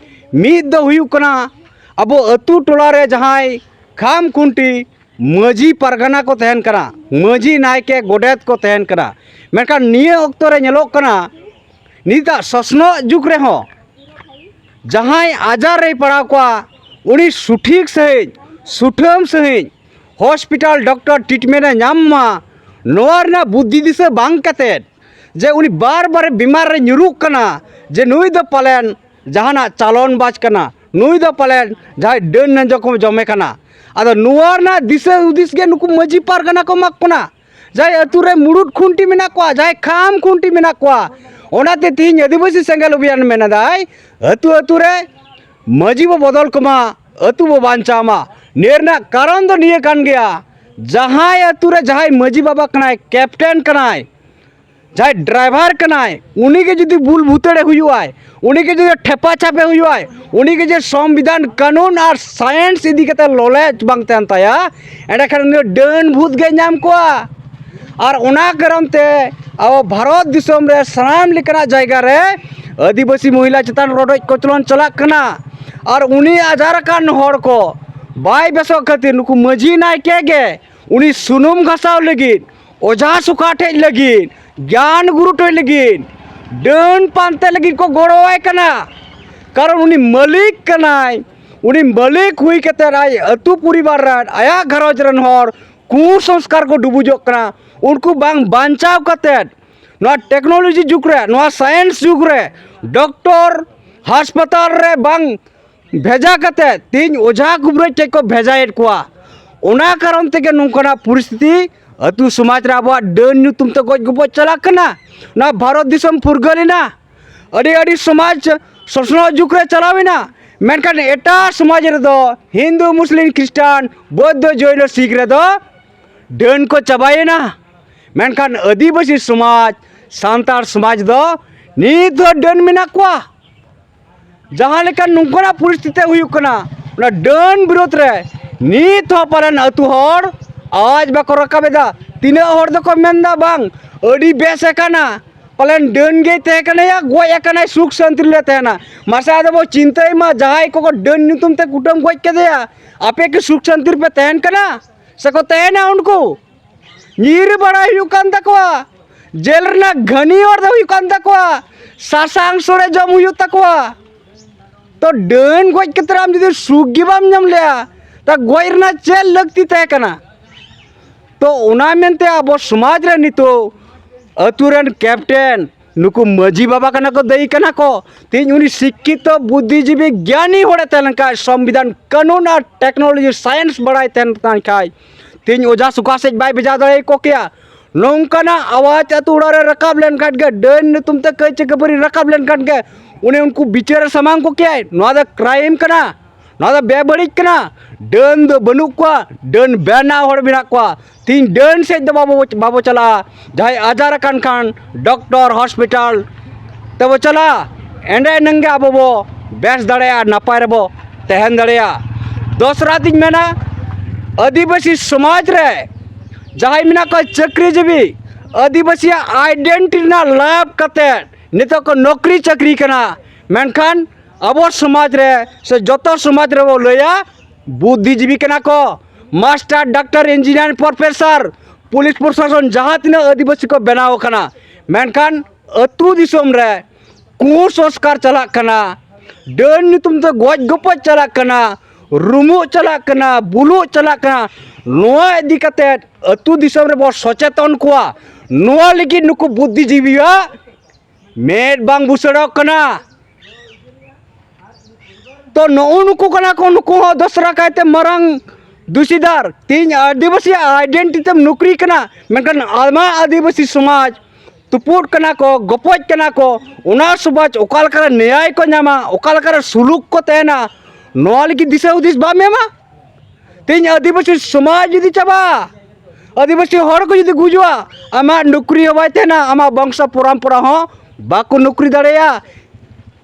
ᱢᱤᱫ ᱫᱚ ᱦᱩᱭᱩᱜ ᱠᱟᱱᱟ, ᱟᱵᱚ ᱟᱹᱛᱩ ᱴᱚᱞᱟ ᱨᱮ ᱡᱟᱦᱟᱸᱭ ᱠᱷᱟᱢ ᱠᱷᱩᱱᱴᱤ ᱢᱟᱹᱡᱷᱤ ᱯᱟᱨᱜᱟᱱᱟ ᱠᱚ ᱛᱟᱦᱮᱱ ᱠᱟᱱᱟ, ᱢᱟᱹᱡᱷᱤ ᱱᱟᱭᱠᱮ ᱜᱚᱰᱮᱛ ᱠᱚ ᱛᱟᱦᱮᱱ ᱠᱟᱱᱟ, ᱢᱮᱱᱠᱷᱟᱱ ᱱᱤᱭᱟᱹ ᱚᱠᱛᱚ ᱨᱮ ᱧᱮᱞᱚᱜ ᱠᱟᱱᱟ, ᱱᱤᱛᱟᱜ ᱥᱚᱥᱱᱚᱜ ᱡᱩᱜᱽ ᱨᱮᱦᱚᱸ ᱡᱟᱦᱟᱸᱭ ᱟᱡᱟᱨ ᱨᱮᱭ ᱯᱟᱲᱟᱣ ᱠᱚᱣᱟ, ᱩᱱᱤ ᱥᱚᱴᱷᱤᱠ ᱥᱟᱺᱦᱤᱡ, ᱥᱩᱴᱷᱟᱹᱢ ᱥᱟᱺᱦᱤᱡ ᱦᱚᱥᱯᱤᱴᱟᱞ ᱰᱚᱠᱴᱚᱨ ᱴᱨᱤᱴᱢᱮᱱᱴ ᱮ ᱧᱟᱢ ᱢᱟ, ᱱᱚᱣᱟ ᱨᱮᱱᱟᱜ ᱵᱩᱫᱽᱫᱷᱤ ᱫᱤᱥᱟᱹ ᱵᱟᱝ ᱠᱟᱛᱮᱫ, ᱡᱮ ᱩᱱᱤ ᱵᱟᱨ ᱵᱟᱨ ᱵᱤᱢᱟᱨ ᱨᱮ ᱧᱩᱨᱩᱜ ᱠᱟᱱᱟ, ᱡᱮ ᱱᱩᱭ ᱫᱚ ᱯᱟᱞᱮᱱ ᱡᱟᱦᱟᱱᱟᱜ ᱪᱟᱞᱚᱱ ᱵᱟᱡᱽ ᱠᱟᱱᱟ, ᱱᱩᱭ ᱫᱚ ᱯᱟᱞᱮᱱ ᱡᱟᱦᱟᱸᱭ ᱰᱟᱹᱱ ᱱᱮᱸᱡᱚ ᱠᱚ ᱡᱚᱢᱮ ᱠᱟᱱᱟ᱾ ᱟᱫᱚ ᱱᱚᱣᱟ ᱨᱮᱱᱟᱜ ᱫᱤᱥᱟᱹ ᱦᱩᱫᱤᱥ ᱜᱮ ᱱᱩᱠᱩ ᱢᱟᱹᱡᱷᱤ ᱯᱟᱨᱜᱟᱱᱟ ᱠᱚ ᱮᱢᱟ ᱠᱚ ᱠᱟᱱᱟ᱾ ᱡᱟᱦᱟᱸᱭ ᱟᱹᱛᱩ ᱨᱮ ᱢᱩᱲᱩᱫ ᱠᱷᱩᱱᱴᱤ ᱢᱮᱱᱟᱜ ᱠᱚᱣᱟ, ᱡᱟᱦᱟᱸᱭ ᱠᱷᱟᱢ ᱠᱷᱩᱱᱴᱤ ᱢᱮᱱᱟᱜ ᱠᱚᱣᱟ᱾ ᱚᱱᱟᱛᱮ ᱛᱤᱦᱤᱧ ᱟᱹᱫᱤᱵᱟᱹᱥᱤ ᱥᱮᱸᱜᱮᱞ ᱚᱵᱷᱤᱭᱟᱱ ᱢᱮᱱᱮᱫᱟᱭ, ᱟᱹᱛᱩ ᱟᱹᱛᱩ ᱨᱮ ᱢᱟᱹᱡᱷᱤ ᱵᱚ ᱵᱚᱫᱚᱞ ᱠᱚᱢᱟ, ᱟᱹᱛᱩ ᱵᱚ ᱵᱟᱧᱪᱟᱣ ᱢᱟ᱾ ᱱᱤᱭᱟᱹ ᱨᱮᱱᱟᱜ ᱠᱟᱨᱚᱱ ᱫᱚ ᱱᱤᱭᱟᱹ ᱠᱟᱱ ᱜᱮᱭᱟ, ᱡᱟᱦᱟᱸᱭ ᱟᱹᱛᱩ ᱨᱮ ᱡᱟᱦᱟᱸᱭ ᱢᱟᱹᱡᱷᱤ ᱵᱟᱵᱟ ᱠᱟᱱᱟᱭ, ᱠᱮᱯᱴᱮᱱ ᱠᱟᱱᱟᱭ, ᱡᱟᱦᱟᱸᱭ ᱰᱨᱟᱭᱵᱷᱟᱨ ᱠᱟᱱᱟᱭ, ᱩᱱᱤ ᱜᱮ ᱡᱩᱫᱤ ᱵᱩᱞ ᱵᱷᱩᱛᱟᱹᱲᱮ ᱦᱩᱭᱩᱜᱼᱟᱭ, ᱩᱱᱤ ᱜᱮ ᱡᱩᱫᱤ ᱴᱷᱮᱯᱟ ᱪᱷᱟᱯᱮ ᱦᱩᱭᱩᱜᱼᱟᱭ, ᱩᱱᱤ ᱜᱮ ᱡᱩᱫᱤ ᱥᱚᱝᱵᱤᱫᱷᱟᱱ ᱠᱟᱹᱱᱩᱱ ᱟᱨ ᱥᱟᱭᱮᱱᱥ ᱤᱫᱤ ᱠᱟᱛᱮ ᱞᱚᱞᱮᱡᱽ ᱵᱟᱝ ᱛᱟᱦᱮᱱ ᱛᱟᱭᱟ, ᱮᱸᱰᱮᱠᱷᱟᱱ ᱩᱱᱤ ᱫᱚ ᱰᱟᱹᱱ ᱵᱷᱩᱛ ᱜᱮ ᱧᱟᱢ ᱠᱚᱣᱟ᱾ ᱟᱨ ᱚᱱᱟ ᱠᱟᱨᱚᱱ ᱛᱮ ᱟᱵᱚ ᱵᱷᱟᱨᱚᱛ ᱫᱤᱥᱚᱢ ᱨᱮ ᱥᱟᱱᱟᱢ ᱞᱮᱠᱟᱱᱟᱜ ᱡᱟᱭᱜᱟ ᱨᱮ ᱟᱹᱫᱤᱵᱟᱹᱥᱤ ᱢᱚᱦᱤᱞᱟ ᱪᱮᱛᱟᱱ ᱨᱚᱰᱚᱡ ᱠᱚᱪᱞᱚᱱ ᱪᱟᱞᱟᱜ ᱠᱟᱱᱟ᱾ ᱟᱨ ᱩᱱᱤ ᱟᱡᱟᱨ ᱟᱠᱟᱱ ᱦᱚᱲ ᱠᱚ ᱵᱟᱭ ᱵᱮᱥᱚᱜ ᱠᱷᱟᱹᱛᱤᱨ ᱱᱩᱠᱩ ᱢᱟᱹᱡᱷᱤ ᱱᱟᱭᱠᱮ ᱜᱮ ᱩᱱᱤ ᱥᱩᱱᱩᱢ ᱜᱷᱟᱥᱟᱣ ᱞᱟᱹᱜᱤᱫ, ᱚᱡᱷᱟ ᱥᱚᱠᱷᱟ ᱴᱷᱮᱡ ᱞᱟᱹᱜᱤᱫ, ᱜᱮᱭᱟᱱ ᱜᱩᱨᱩ ᱴᱷᱮᱡ ᱞᱟᱹᱜᱤᱫ, ᱰᱟᱹᱱ ᱯᱟᱱᱛᱮ ᱞᱟᱹᱜᱤᱫ ᱠᱚ ᱜᱚᱲᱚᱣᱟᱭ ᱠᱟᱱᱟ᱾ ᱠᱟᱨᱚᱱ ᱩᱱᱤ ᱢᱟᱹᱞᱤᱠ ᱠᱟᱱᱟᱭ᱾ ᱩᱱᱤ ᱢᱟᱹᱞᱤᱠ ᱦᱩᱭ ᱠᱟᱛᱮᱫ ᱟᱡ ᱟᱹᱛᱩ ᱯᱚᱨᱤᱵᱟᱨ ᱨᱮᱱ, ᱟᱭᱟᱜ ᱜᱷᱟᱨᱚᱸᱡᱽ ᱨᱮᱱ ᱦᱚᱲ ᱠᱩᱥᱚᱝᱥᱠᱟᱨ ᱠᱚ ᱰᱩᱵᱩᱡᱚᱜ ᱠᱟᱱᱟ᱾ ᱩᱱᱠᱩ ᱵᱟᱝ ᱵᱟᱧᱪᱟᱣ ᱠᱟᱛᱮᱫ, ᱱᱚᱣᱟ ᱴᱮᱠᱱᱳᱞᱚᱡᱤ ᱡᱩᱜᱽ ᱨᱮ, ᱱᱚᱣᱟ ᱥᱟᱭᱮᱱᱥ ᱡᱩᱜᱽ ᱨᱮ, ᱰᱚᱠᱴᱚᱨ ᱦᱟᱥᱯᱟᱛᱟᱞ ᱨᱮ ᱵᱟᱝ ᱵᱷᱮᱡᱟ ᱠᱟᱛᱮᱫ ᱛᱮᱦᱮᱧ ᱚᱡᱷᱟ ᱠᱩᱵᱨᱟᱹᱡ ᱴᱷᱮᱡ ᱠᱚ ᱵᱷᱮᱡᱟᱭᱮᱫ ᱠᱚᱣᱟ᱾ ᱚᱱᱟ ᱠᱟᱨᱚᱱ ᱛᱮᱜᱮ ᱱᱚᱝᱠᱟᱱᱟᱜ ᱯᱚᱨᱤᱥᱛᱷᱤᱛᱤ ᱟᱹᱛᱩ ᱥᱚᱢᱟᱡᱽ ᱨᱮ ᱟᱵᱚᱣᱟᱜ ᱰᱟᱹᱱ ᱧᱩᱛᱩᱢ ᱛᱮ ᱜᱚᱡ ᱜᱚᱯᱚᱡ ᱪᱟᱞᱟᱜ ᱠᱟᱱᱟ᱾ ᱱᱚᱣᱟ ᱵᱷᱟᱨᱚᱛ ᱫᱤᱥᱚᱢ ᱯᱷᱩᱨᱜᱟᱹᱞ ᱮᱱᱟ, ᱟᱹᱰᱤ ᱟᱹᱰᱤ ᱥᱚᱢᱟᱡᱽ ᱥᱚᱥᱱᱚᱜ ᱡᱩᱜᱽ ᱨᱮ ᱪᱟᱞᱟᱣ ᱮᱱᱟ, ᱢᱮᱱᱠᱷᱟᱱ ᱮᱴᱟᱜ ᱥᱚᱢᱟᱡᱽ ᱨᱮᱫᱚ ᱦᱤᱱᱫᱩ, ᱢᱩᱥᱞᱤᱢ, ᱠᱷᱨᱤᱥᱴᱟᱱ, ᱵᱳᱫᱽᱫᱷᱚ, ᱡᱳᱭᱱᱚ, ᱥᱤᱠᱷ ᱨᱮᱫᱚ ᱰᱟᱹᱱ ᱠᱚ ᱪᱟᱵᱟᱭᱮᱱᱟ᱾ ᱢᱮᱱᱠᱷᱟᱱ ᱟᱹᱫᱤᱵᱟᱹᱥᱤ ᱥᱚᱢᱟᱡᱽ, ᱥᱟᱱᱛᱟᱲ ᱥᱚᱢᱟᱡᱽ ᱫᱚ ᱱᱤᱛ ᱦᱚᱸ ᱰᱟᱹᱱ ᱢᱮᱱᱟᱜ ᱠᱚᱣᱟ᱾ ᱡᱟᱦᱟᱸ ᱞᱮᱠᱟ ᱱᱚᱝᱠᱟᱱᱟᱜ ᱯᱚᱨᱤᱥᱛᱷᱤᱛᱤ ᱦᱩᱭᱩᱜ ᱠᱟᱱᱟ, ᱚᱱᱟ ᱰᱟᱹᱱ ᱵᱤᱨᱳᱫᱷ ᱨᱮ ᱱᱤᱛ ᱦᱚᱸ ᱯᱟᱞᱮᱱ ᱟᱹᱛᱩ ᱦᱚᱲ ᱟᱣᱟᱡᱽ ᱵᱟᱠᱚ ᱨᱟᱠᱟᱵ ᱮᱫᱟ᱾ ᱛᱤᱱᱟᱹᱜ ᱦᱚᱲ ᱫᱚᱠᱚ ᱢᱮᱱᱫᱟ, "ᱵᱟᱝ, ᱟᱹᱰᱤ ᱵᱮᱥ ᱟᱠᱟᱱᱟ, ᱯᱟᱞᱮᱱ ᱰᱟᱹᱱ ᱜᱮᱭ ᱛᱟᱦᱮᱸ ᱠᱟᱱᱟᱭᱟ, ᱜᱚᱡ ᱟᱠᱟᱱᱟᱭ, ᱥᱩᱠ ᱥᱟᱱᱛᱤ ᱨᱮᱞᱮ ᱛᱟᱦᱮᱱᱟ᱾ ᱢᱟᱥᱮ ᱟᱫᱚ ᱵᱚ ᱪᱤᱱᱛᱟᱹᱭ ᱢᱟ, ᱡᱟᱦᱟᱸᱭ ᱠᱚᱠᱚ ᱰᱟᱹᱱ ᱧᱩᱛᱩᱢ ᱛᱮ ᱠᱩᱴᱟᱹᱢ ᱜᱚᱡ ᱠᱮᱫᱮᱭᱟ, ᱟᱯᱮ ᱠᱤ ᱥᱩᱠ ᱥᱟᱱᱛᱤ ᱨᱮᱯᱮ ᱛᱟᱦᱮᱱ ᱠᱟᱱᱟ ᱥᱮᱠᱚ ᱛᱟᱦᱮᱱᱟ ᱩᱱᱠᱩ? ᱧᱤᱨ ᱵᱟᱲᱟᱭ ᱦᱩᱭᱩᱜ ᱠᱟᱱ ᱛᱟᱠᱚᱣᱟ, ᱡᱮᱞ ᱨᱮᱱᱟᱜ ᱜᱷᱟᱹᱱᱤ ᱚᱨ ᱫᱚ ᱦᱩᱭᱩᱜ ᱠᱟᱱ ᱛᱟᱠᱚᱣᱟ, ᱥᱟᱥᱟᱝ ᱥᱚᱲᱮ ᱡᱚᱢ ᱦᱩᱭᱩᱜ ᱛᱟᱠᱚᱣᱟ᱾ ᱛᱚ ᱰᱟᱹᱱ ᱜᱚᱡ ᱠᱟᱛᱮ ᱟᱢ ᱡᱩᱫᱤ ᱥᱩᱠ ᱜᱮ ᱵᱟᱢ ᱧᱟᱢ ᱞᱮᱭᱟ, ᱛᱟ ᱜᱚᱡ ᱨᱮᱱᱟᱜ ᱪᱮᱫ ᱞᱟᱹᱠᱛᱤ ᱛᱟᱦᱮᱸ ᱠᱟᱱᱟ? ᱛᱚ ᱚᱱᱟ ᱢᱮᱱᱛᱮ ᱟᱵᱚ ᱥᱚᱢᱟᱡᱽ ᱨᱮ ᱱᱤᱛᱚᱜ ᱟᱹᱛᱩ ᱨᱮᱱ ᱠᱮᱯᱴᱮᱱ, ᱱᱩᱠᱩ ᱢᱟᱹᱡᱷᱤ ᱵᱟᱵᱟ ᱠᱟᱱᱟ ᱠᱚ, ᱫᱟᱹᱭᱤ ᱠᱟᱱᱟ ᱠᱚ᱾ ᱛᱮᱦᱮᱧ ᱩᱱᱤ ᱥᱤᱠᱠᱷᱤᱛᱚ ᱵᱩᱫᱽᱫᱷᱤᱡᱤᱵᱤ ᱜᱮᱭᱟᱱᱤ ᱦᱚᱲᱮ ᱛᱟᱦᱮᱸ ᱞᱮᱱ ᱠᱷᱟᱡ, ᱥᱚᱝᱵᱤᱫᱷᱟᱱ, ᱠᱟᱹᱱᱩᱱ ᱟᱨ ᱴᱮᱠᱱᱳᱞᱚᱡᱤ ᱥᱟᱭᱮᱱᱥ ᱵᱟᱲᱟᱭ ᱛᱟᱦᱮᱱ ᱠᱟᱱ ᱠᱷᱟᱡ, ᱛᱮᱦᱮᱧ ᱚᱡᱷᱟ ᱥᱩᱠᱟ ᱥᱮᱫ ᱵᱟᱭ ᱵᱷᱮᱡᱟ ᱫᱟᱲᱮ ᱠᱚ ᱠᱮᱭᱟ᱾ ᱱᱚᱝᱠᱟᱱᱟᱜ ᱟᱣᱟᱡᱽ ᱟᱹᱛᱩ ᱚᱲᱟᱜ ᱨᱮ ᱨᱟᱠᱟᱵ ᱞᱮᱱᱠᱷᱟᱱ ᱜᱮ, ᱰᱟᱹᱱ ᱧᱩᱛᱩᱢ ᱛᱮ ᱠᱟᱹᱭ ᱪᱮ ᱠᱷᱟᱹᱯᱟᱹᱨᱤ ᱨᱟᱠᱟᱵ ᱞᱮᱱᱠᱷᱟᱱ ᱜᱮ, ᱩᱱᱤ ᱩᱱᱠᱩ ᱵᱤᱪᱟᱹᱨ ᱨᱮ ᱥᱟᱢᱟᱝ ᱠᱚ ᱠᱮᱭᱟᱭ᱾ ᱱᱚᱣᱟ ᱫᱚ ᱠᱨᱟᱭᱤᱢ ᱠᱟᱱᱟ, ᱱᱚᱣᱟ ᱫᱚ ᱵᱮᱵᱟᱹᱲᱤᱡ ᱠᱟᱱᱟ᱾ ᱰᱟᱹᱱ ᱫᱚ ᱵᱟᱹᱱᱩᱜ ᱠᱚᱣᱟ, ᱰᱟᱹᱱ ᱵᱮᱱᱟᱣ ᱦᱚᱲ ᱢᱮᱱᱟᱜ ᱠᱚᱣᱟ᱾ ᱛᱤᱦᱤᱧ ᱰᱟᱹᱱ ᱥᱮᱫ ᱫᱚ ᱵᱟᱵᱚ, ᱵᱟᱵᱚ ᱪᱟᱞᱟᱜᱼᱟ᱾ ᱡᱟᱦᱟᱸᱭ ᱟᱡᱟᱨ ᱟᱠᱟᱱ ᱠᱷᱟᱱ ᱰᱚᱠᱴᱚᱨ, ᱦᱚᱥᱯᱤᱴᱟᱞ ᱛᱮᱵᱚ ᱪᱟᱞᱟᱜᱼᱟ, ᱮᱸᱰᱮ ᱮᱱᱟᱝ ᱜᱮ ᱟᱵᱚ ᱵᱚ ᱵᱮᱥ ᱫᱟᱲᱮᱭᱟᱜᱼᱟ, ᱱᱟᱯᱟᱭ ᱨᱮᱵᱚ ᱛᱟᱦᱮᱱ ᱫᱟᱲᱮᱭᱟᱜᱼᱟ᱾ ᱫᱚᱥᱨᱟ ᱫᱚᱧ ᱢᱮᱱᱟ, ᱟᱹᱫᱤᱵᱟᱹᱥᱤ ᱥᱚᱢᱟᱡᱽ ᱨᱮ ᱡᱟᱦᱟᱸᱭ ᱢᱮᱱᱟᱜ ᱠᱚᱣᱟ ᱪᱟᱹᱠᱨᱤᱡᱤᱵᱤ, ᱟᱹᱫᱤᱵᱟᱹᱥᱤᱭᱟᱜ ᱟᱭᱰᱮᱱᱴᱤᱴᱤ ᱨᱮᱱᱟᱜ ᱞᱟᱵᱷ ᱠᱟᱛᱮ ᱱᱤᱛᱚᱜ ᱠᱚ ᱱᱚᱠᱨᱤ ᱪᱟᱹᱠᱨᱤ ᱠᱟᱱᱟ, ᱢᱮᱱᱠᱷᱟᱱ ᱟᱵᱚ ᱥᱚᱢᱟᱡᱽ ᱨᱮ ᱥᱮ ᱡᱚᱛᱚ ᱥᱚᱢᱟᱡᱽ ᱨᱮᱵᱚ ᱞᱟᱹᱭᱟ, ᱵᱩᱫᱽᱫᱷᱤᱡᱤᱵᱤ ᱠᱟᱱᱟ ᱠᱚ, master, doctor, engineer, professor, police ᱯᱨᱚᱥᱟᱥᱚᱱ, ᱡᱟᱦᱟᱸ ᱛᱤᱱᱟᱹᱜ ᱟᱹᱫᱤᱵᱟᱹᱥᱤ ᱠᱚ ᱵᱮᱱᱟᱣ ᱟᱠᱟᱱᱟ, ᱢᱮᱱᱠᱷᱟᱱ ᱟᱹᱛᱩ ᱫᱤᱥᱚᱢ ᱨᱮ ᱠᱩᱥᱚᱝᱥᱠᱟᱨ ᱪᱟᱞᱟᱜ ᱠᱟᱱᱟ, ᱰᱟᱹᱱ ᱧᱩᱛᱩᱢ ᱛᱮ ᱜᱚᱡ ᱜᱚᱯᱚᱡ ᱪᱟᱞᱟᱜ ᱠᱟᱱᱟ, ᱨᱩᱢᱩᱜ ᱪᱟᱞᱟᱜ ᱠᱟᱱᱟ, ᱵᱩᱞᱩᱜ ᱪᱟᱞᱟᱜ ᱠᱟᱱᱟ᱾ ᱱᱚᱣᱟ ᱤᱫᱤ ᱠᱟᱛᱮ ᱟᱹᱛᱩ ᱫᱤᱥᱚᱢ ᱨᱮᱵᱚ ᱥᱚᱪᱮᱛᱚᱱ ᱠᱚᱣᱟ᱾ ᱱᱚᱣᱟ ᱞᱟᱹᱜᱤᱫ ᱱᱩᱠᱩ ᱵᱩᱫᱽᱫᱷᱤᱡᱤᱵᱤᱭᱟᱜ ᱢᱮᱫ ᱵᱟᱝ ᱵᱩᱥᱟᱹᱲᱚᱜ ᱠᱟᱱᱟ᱾ ᱛᱚ ᱱᱩᱜᱼᱩ ᱱᱩᱠᱩ ᱠᱟᱱᱟ ᱠᱚ, ᱱᱩᱠᱩ ᱦᱚᱸ ᱫᱚᱥᱨᱟ ᱠᱟᱭᱛᱮ ᱢᱟᱨᱟᱝ ᱫᱩᱥᱤᱫᱟᱨ᱾ ᱛᱮᱦᱮᱧ ᱟᱹᱫᱤᱵᱟᱹᱥᱤ ᱟᱭᱰᱮᱱᱴᱤᱴᱤ ᱛᱮᱢ ᱱᱚᱠᱨᱤ ᱠᱟᱱᱟ, ᱢᱮᱱᱠᱷᱟᱱ ᱟᱭᱢᱟ ᱟᱹᱫᱤᱵᱟᱹᱥᱤ ᱥᱚᱢᱟᱡᱽ ᱛᱩᱯᱩᱫ ᱠᱟᱱᱟ ᱠᱚ, ᱜᱚᱯᱚᱡ ᱠᱟᱱᱟ ᱠᱚ, ᱚᱱᱟ ᱥᱚᱢᱟᱡᱽ ᱚᱠᱟ ᱞᱮᱠᱟᱨᱮ ᱱᱮᱭᱟᱭ ᱠᱚ ᱧᱟᱢᱟ, ᱚᱠᱟ ᱞᱮᱠᱟᱨᱮ ᱥᱩᱞᱩᱠ ᱠᱚ ᱛᱟᱦᱮᱱᱟ, ᱱᱚᱣᱟ ᱞᱟᱹᱜᱤᱫ ᱫᱤᱥᱟᱹ ᱦᱩᱫᱤᱥ ᱵᱟᱢ ᱮᱢᱟ? ᱛᱮᱦᱮᱧ ᱟᱹᱫᱤᱵᱟᱹᱥᱤ ᱥᱚᱢᱟᱡᱽ ᱡᱩᱫᱤ ᱪᱟᱵᱟᱜᱼᱟ, ᱟᱹᱫᱤᱵᱟᱹᱥᱤ ᱦᱚᱲ ᱠᱚ ᱡᱩᱫᱤ ᱜᱩᱡᱩᱜᱼᱟ, ᱟᱢᱟᱜ ᱱᱚᱠᱨᱤ ᱦᱚᱸ ᱵᱟᱭ ᱛᱟᱦᱮᱱᱟ, ᱟᱢᱟᱜ ᱵᱚᱝᱥᱚ ᱯᱚᱨᱚᱢᱯᱚᱨᱟ ᱦᱚᱸ ᱵᱟᱠᱚ ᱱᱚᱠᱨᱤ ᱫᱟᱲᱮᱭᱟᱜᱼᱟ᱾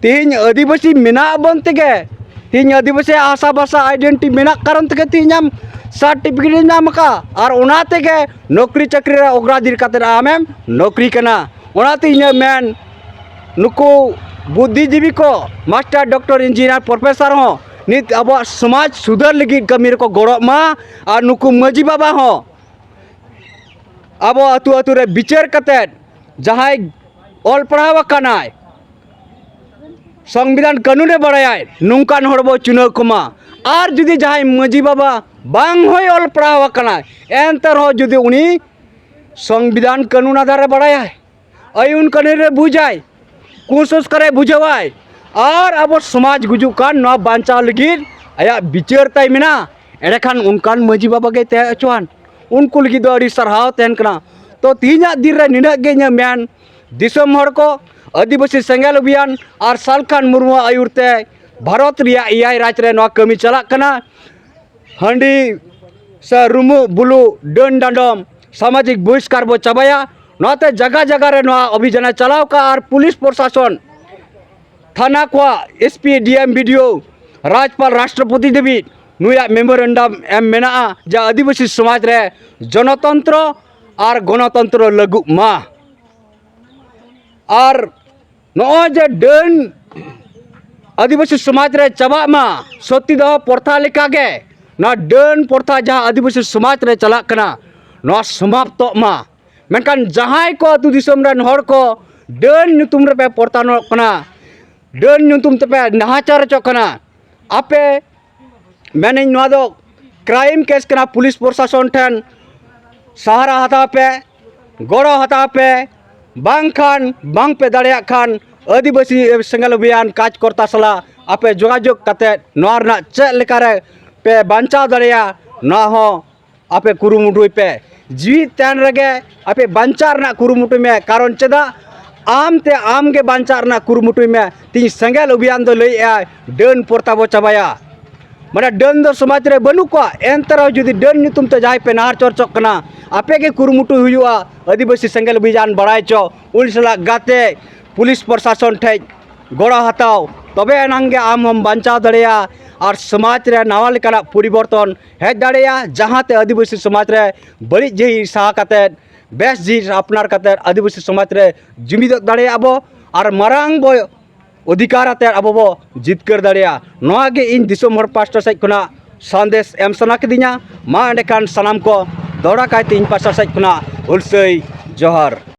ᱛᱮᱦᱮᱧ ᱟᱹᱫᱤᱵᱟᱹᱥᱤ ᱢᱮᱱᱟᱜ ᱵᱚᱱ ᱛᱮᱜᱮ, ᱛᱮᱦᱮᱧ ᱟᱹᱫᱤᱵᱟᱹᱥᱤ ᱟᱥᱟ ᱵᱷᱟᱥᱟ ᱟᱭᱰᱮᱱᱴᱤᱴᱤ ᱢᱮᱱᱟᱜ ᱠᱟᱨᱚᱱ ᱛᱮᱜᱮ ᱛᱮᱦᱮᱧ ᱟᱢ ᱥᱟᱨᱴᱤᱯᱷᱤᱠᱮᱴ ᱮᱢ ᱧᱟᱢ ᱟᱠᱟᱫᱼᱟ, ᱟᱨ ᱚᱱᱟ ᱛᱮᱜᱮ ᱱᱚᱠᱨᱤ ᱪᱟᱹᱠᱨᱤ ᱨᱮ ᱚᱜᱨᱟᱫᱷᱤᱠᱟᱨ ᱠᱟᱛᱮ ᱟᱢᱮᱢ ᱱᱚᱠᱨᱤ ᱠᱟᱱᱟ᱾ ᱚᱱᱟᱛᱮ ᱤᱧᱟᱹᱜ ᱢᱮᱱ, ᱱᱩᱠᱩ ᱵᱩᱫᱽᱫᱷᱤᱡᱤᱵᱤ ᱠᱚ, ᱢᱟᱥᱴᱟᱨ, ᱰᱚᱠᱴᱚᱨ, ᱤᱧᱡᱤᱱᱤᱭᱟᱨ, ᱯᱨᱚᱯᱷᱮᱥᱚᱨ ᱦᱚᱸ ᱱᱤᱛ ᱟᱵᱚᱣᱟᱜ ᱥᱚᱢᱟᱡᱽ ᱥᱩᱫᱷᱟᱹᱨ ᱞᱟᱹᱜᱤᱫ ᱠᱟᱹᱢᱤ ᱨᱮᱠᱚ ᱜᱚᱲᱚᱜ ᱢᱟ᱾ ᱟᱨ ᱱᱩᱠᱩ ᱢᱟᱹᱡᱷᱤ ᱵᱟᱵᱟ ᱦᱚᱸ ᱟᱵᱚ ᱟᱹᱛᱩ ᱟᱹᱛᱩ ᱨᱮ ᱵᱤᱪᱟᱹᱨ ᱠᱟᱛᱮᱫ, ᱡᱟᱦᱟᱸᱭ ᱚᱞ ᱯᱟᱲᱦᱟᱣ ᱟᱠᱟᱱᱟᱭ, ᱥᱚᱝᱵᱤᱫᱷᱟᱱ ᱠᱟᱹᱱᱩᱱᱮ ᱵᱟᱲᱟᱭᱟᱭ, ᱱᱚᱝᱠᱟᱱ ᱦᱚᱲ ᱵᱚ ᱪᱩᱱᱟᱹᱣ ᱠᱚᱢᱟ᱾ ᱟᱨ ᱡᱩᱫᱤ ᱡᱟᱦᱟᱸᱭ ᱢᱟᱹᱡᱷᱤ ᱵᱟᱵᱟ ᱵᱟᱝ ᱦᱚᱸᱭ ᱚᱞ ᱯᱟᱲᱦᱟᱣ ᱟᱠᱟᱱᱟᱭ, ᱮᱱᱛᱮ ᱨᱮᱦᱚᱸ ᱡᱩᱫᱤ ᱩᱱᱤ ᱥᱚᱝᱵᱤᱫᱷᱟᱱ ᱠᱟᱹᱱᱩᱱ ᱟᱫᱷᱟᱨ ᱨᱮ ᱵᱟᱲᱟᱭᱟᱭ, ᱟᱹᱭᱩᱱ ᱠᱟᱹᱱᱩᱱ ᱨᱮ ᱵᱩᱡᱟᱭ, ᱠᱩᱥᱚᱝᱥᱠᱟᱨᱮ ᱵᱩᱡᱷᱟᱹᱣᱟᱭ, ᱟᱨ ᱟᱵᱚ ᱥᱚᱢᱟᱡᱽ ᱜᱩᱡᱩᱜ ᱠᱟᱱ ᱱᱚᱣᱟ ᱵᱟᱧᱪᱟᱣ ᱞᱟᱹᱜᱤᱫ ᱟᱭᱟᱜ ᱵᱤᱪᱟᱹᱨ ᱛᱟᱭ ᱢᱮᱱᱟᱜᱼᱟ, ᱮᱸᱰᱮᱠᱷᱟᱱ ᱚᱱᱠᱟᱱ ᱢᱟᱹᱡᱷᱤ ᱵᱟᱵᱟ ᱜᱮ ᱛᱟᱦᱮᱸ ᱦᱚᱪᱚᱣᱟᱱ᱾ ᱩᱱᱠᱩ ᱞᱟᱹᱜᱤᱫ ᱫᱚ ᱟᱹᱰᱤ ᱥᱟᱨᱦᱟᱣ ᱛᱟᱦᱮᱱ ᱠᱟᱱᱟ᱾ ᱛᱚ, ᱛᱮᱦᱮᱧᱟᱜ ᱫᱤᱱ ᱨᱮ ᱱᱤᱱᱟᱹᱜ ᱜᱮ ᱤᱧᱟᱹᱜ ᱢᱮᱱ, ᱫᱤᱥᱚᱢ ᱦᱚᱲ ᱠᱚ, ᱟᱹᱫᱤᱵᱟᱹᱥᱤ ᱥᱮᱸᱜᱮᱞ ᱚᱵᱷᱤᱭᱟᱱ ᱟᱨ ᱥᱟᱞᱠᱷᱟᱱ ᱢᱩᱨᱢᱩᱣᱟᱜ ᱟᱹᱭᱩᱨ ᱛᱮ ᱵᱷᱟᱨᱚᱛ ᱨᱮᱭᱟᱜ ᱮᱭᱟᱭ ᱨᱟᱡᱽ ᱨᱮ ᱱᱚᱣᱟ ᱠᱟᱹᱢᱤ ᱪᱟᱞᱟᱜ ᱠᱟᱱᱟ᱾ ᱦᱟᱺᱰᱤ ᱥᱮ ᱨᱩᱢᱩᱜ ᱵᱩᱞᱩᱜ, ᱰᱟᱹᱱ ᱰᱟᱸᱰᱚᱢ, ᱥᱟᱢᱟᱡᱤᱠ ᱵᱚᱦᱤᱥᱠᱟᱨ ᱵᱚ ᱪᱟᱵᱟᱭᱟ᱾ ᱱᱚᱣᱟᱛᱮ ᱡᱟᱜᱟ ᱡᱟᱜᱟ ᱨᱮ ᱱᱚᱣᱟ ᱚᱵᱷᱤᱡᱟᱱᱮ ᱪᱟᱞᱟᱣ ᱠᱟᱜᱼᱟ᱾ ᱟᱨ ᱯᱩᱞᱤᱥ ᱯᱨᱚᱥᱟᱥᱚᱱ, ᱛᱷᱟᱱᱟ ᱠᱚᱣᱟᱜ, ᱮᱥ ᱯᱤ, ᱰᱤ ᱮᱢ, ᱵᱤ ᱰᱤ ᱳ, ᱨᱟᱡᱽᱯᱟᱞ, ᱨᱟᱥᱴᱨᱚᱯᱚᱛᱤ ᱫᱷᱟᱹᱵᱤᱡ ᱱᱩᱭᱟᱜ ᱢᱮᱢᱳᱨᱮᱱᱰᱟᱢ ᱮᱢ ᱢᱮᱱᱟᱜᱼᱟ ᱡᱮ ᱟᱹᱫᱤᱵᱟᱹᱥᱤ ᱥᱚᱢᱟᱡᱽ ᱨᱮ ᱡᱚᱱᱚᱛᱚᱱᱛᱨᱚ ᱟᱨ ᱜᱚᱱᱚᱛᱚᱱᱛᱨᱚ ᱞᱟᱹᱜᱩᱜ ᱢᱟ᱾ ᱟᱨ ᱱᱚᱜᱼᱚᱭ ᱡᱮ ᱰᱟᱹᱱ ᱟᱹᱫᱤᱵᱟᱹᱥᱤ ᱥᱚᱢᱟᱡᱽ ᱨᱮ ᱪᱟᱵᱟᱜ ᱢᱟ, ᱥᱚᱛᱤᱫᱟᱦᱚ ᱯᱨᱚᱛᱷᱟ ᱞᱮᱠᱟᱜᱮ ᱱᱚᱣᱟ ᱰᱟᱹᱱ ᱯᱨᱚᱛᱷᱟ ᱡᱟᱦᱟᱸ ᱟᱹᱫᱤᱵᱟᱹᱥᱤ ᱥᱚᱢᱟᱡᱽ ᱨᱮ ᱪᱟᱞᱟᱜ ᱠᱟᱱᱟ, ᱱᱚᱣᱟ ᱥᱚᱢᱟᱯᱛᱚᱜ ᱢᱟ᱾ ᱢᱮᱱᱠᱷᱟᱱ ᱡᱟᱦᱟᱸᱭ ᱠᱚ ᱟᱹᱛᱩ ᱫᱤᱥᱚᱢ ᱨᱮᱱ ᱦᱚᱲ ᱠᱚ ᱰᱟᱹᱱ ᱧᱩᱛᱩᱢ ᱨᱮᱯᱮ ᱯᱚᱨᱛᱟᱱᱚᱜ ᱠᱟᱱᱟ, ᱰᱟᱹᱱ ᱧᱩᱛᱩᱢ ᱛᱮᱯᱮ ᱱᱟᱦᱟᱪᱟᱨ ᱦᱚᱪᱚᱜ ᱠᱟᱱᱟ, ᱟᱯᱮ, ᱢᱮᱱᱟᱹᱧ, ᱱᱚᱣᱟ ᱫᱚ ᱠᱨᱟᱭᱤᱢ ᱠᱮᱥ ᱠᱟᱱᱟ᱾ ᱯᱩᱞᱤᱥ ᱯᱨᱚᱥᱟᱥᱚᱱ ᱴᱷᱮᱱ ᱥᱟᱦᱟᱨᱟ ᱦᱟᱛᱟᱣ ᱯᱮ, ᱜᱚᱲᱚ ᱦᱟᱛᱟᱣ ᱯᱮ, ᱵᱟᱝᱠᱷᱟᱱ ᱵᱟᱝ ᱯᱮ ᱫᱟᱲᱮᱭᱟᱜ ᱠᱷᱟᱱ ᱟᱹᱫᱤᱵᱟᱹᱥᱤ ᱥᱮᱸᱜᱮᱞ ᱚᱵᱷᱤᱭᱟᱱ ᱠᱟᱨᱡᱽᱠᱚᱨᱛᱟ ᱥᱟᱞᱟᱜ ᱟᱯᱮ ᱡᱳᱜᱟᱡᱳᱜᱽ ᱠᱟᱛᱮ ᱱᱚᱣᱟ ᱨᱮᱱᱟᱜ ᱪᱮᱫ ᱞᱮᱠᱟᱨᱮ ᱯᱮ ᱵᱟᱧᱪᱟᱣ ᱫᱟᱲᱮᱭᱟᱜᱼᱟ, ᱱᱚᱣᱟ ᱦᱚᱸ ᱟᱯᱮ ᱠᱩᱨᱩᱢᱩᱴᱩᱭ ᱯᱮ᱾ ᱡᱤᱣᱤᱫ ᱛᱟᱦᱮᱱ ᱨᱮᱜᱮ ᱟᱯᱮ ᱵᱟᱧᱪᱟᱣ ᱨᱮᱱᱟᱜ ᱠᱩᱨᱩᱢᱩᱴᱩᱭ ᱢᱮ᱾ ᱠᱟᱨᱚᱱ ᱪᱮᱫᱟᱜ? ᱟᱢ ᱛᱮ ᱟᱢ ᱜᱮ ᱵᱟᱧᱪᱟᱣ ᱨᱮᱱᱟᱜ ᱠᱩᱨᱩᱢᱩᱴᱩᱭ ᱢᱮ᱾ ᱛᱤᱦᱤᱧ ᱥᱮᱸᱜᱮᱞ ᱚᱵᱷᱤᱭᱟᱱ ᱫᱚ ᱞᱟᱹᱭᱮᱫᱼᱟᱭ ᱰᱟᱹᱱ ᱯᱚᱨᱛᱟ ᱵᱚ ᱪᱟᱵᱟᱭᱟ᱾ ᱢᱟᱱᱮ ᱰᱟᱹᱱ ᱫᱚ ᱥᱚᱢᱟᱡᱽ ᱨᱮ ᱵᱟᱹᱱᱩᱜ ᱠᱚᱣᱟ, ᱮᱱᱛᱮ ᱨᱮᱦᱚᱸ ᱡᱩᱫᱤ ᱰᱟᱹᱱ ᱧᱩᱛᱩᱢ ᱛᱮ ᱡᱟᱦᱟᱸᱭ ᱯᱮ ᱱᱟᱦᱟᱨ ᱪᱚᱨᱪᱚᱜ ᱠᱟᱱᱟ, ᱟᱯᱮ ᱜᱮ ᱠᱩᱨᱩᱢᱩᱴᱩ ᱦᱩᱭᱩᱜᱼᱟ ᱟᱹᱫᱤᱵᱟᱹᱥᱤ ᱥᱮᱸᱜᱮᱞ ᱚᱵᱷᱤᱡᱟᱱ ᱵᱟᱲᱟᱭ ᱪᱚ, ᱩᱱᱤ ᱥᱟᱞᱟᱜ ᱜᱟᱛᱮ, ᱯᱩᱞᱤᱥ ᱯᱨᱚᱥᱟᱥᱚᱱ ᱴᱷᱮᱡ ᱜᱚᱲᱚ ᱦᱟᱛᱟᱣ, ᱛᱚᱵᱮ ᱮᱱᱟᱝ ᱜᱮ ᱟᱢ ᱦᱚᱢ ᱵᱟᱧᱪᱟᱣ ᱫᱟᱲᱮᱭᱟᱜᱼᱟ ᱟᱨ ᱥᱚᱢᱟᱡᱽ ᱨᱮ ᱱᱟᱣᱟ ᱞᱮᱠᱟᱱᱟᱜ ᱯᱚᱨᱤᱵᱚᱨᱛᱚᱱ ᱦᱮᱡ ᱫᱟᱲᱮᱭᱟᱜᱼᱟ, ᱡᱟᱦᱟᱸᱛᱮ ᱟᱹᱫᱤᱵᱟᱹᱥᱤ ᱥᱚᱢᱟᱡᱽ ᱨᱮ ᱵᱟᱹᱲᱤᱡ ᱡᱤᱦᱤ ᱥᱟᱦᱟ ᱠᱟᱛᱮᱫ ᱵᱮᱥ ᱡᱤᱱᱤᱥ ᱟᱯᱱᱟᱨ ᱠᱟᱛᱮ ᱟᱹᱫᱤᱵᱟᱹᱥᱤ ᱥᱚᱢᱟᱡᱽ ᱨᱮ ᱡᱩᱢᱤᱫᱚᱜ ᱫᱟᱲᱮᱭᱟᱜᱼᱟ ᱵᱚ, ᱟᱨ ᱢᱟᱨᱟᱝ ᱵᱚ ᱚᱫᱷᱤᱠᱟᱨ ᱟᱛᱮ ᱟᱵᱚ ᱵᱚ ᱡᱤᱛᱠᱟᱹᱨ ᱫᱟᱲᱮᱭᱟᱜᱼᱟ᱾ ᱱᱚᱣᱟ ᱜᱮ ᱤᱧ ᱫᱤᱥᱚᱢ ᱦᱚᱲ ᱯᱟᱥᱴᱟ ᱥᱮᱫ ᱠᱷᱚᱱᱟᱜ ᱥᱟᱸᱫᱮᱥ ᱮᱢ ᱥᱟᱱᱟ ᱠᱤᱫᱤᱧᱟ᱾ ᱢᱟ ᱮᱸᱰᱮᱠᱷᱟᱱ ᱥᱟᱱᱟᱢ ᱠᱚ ᱫᱚᱦᱲᱟ ᱠᱟᱭᱛᱮ ᱤᱧ ᱯᱟᱥᱴᱟ ᱥᱮᱫ ᱠᱷᱚᱱᱟᱜ ᱦᱩᱞᱥᱟᱹᱭ ᱡᱚᱦᱟᱨ᱾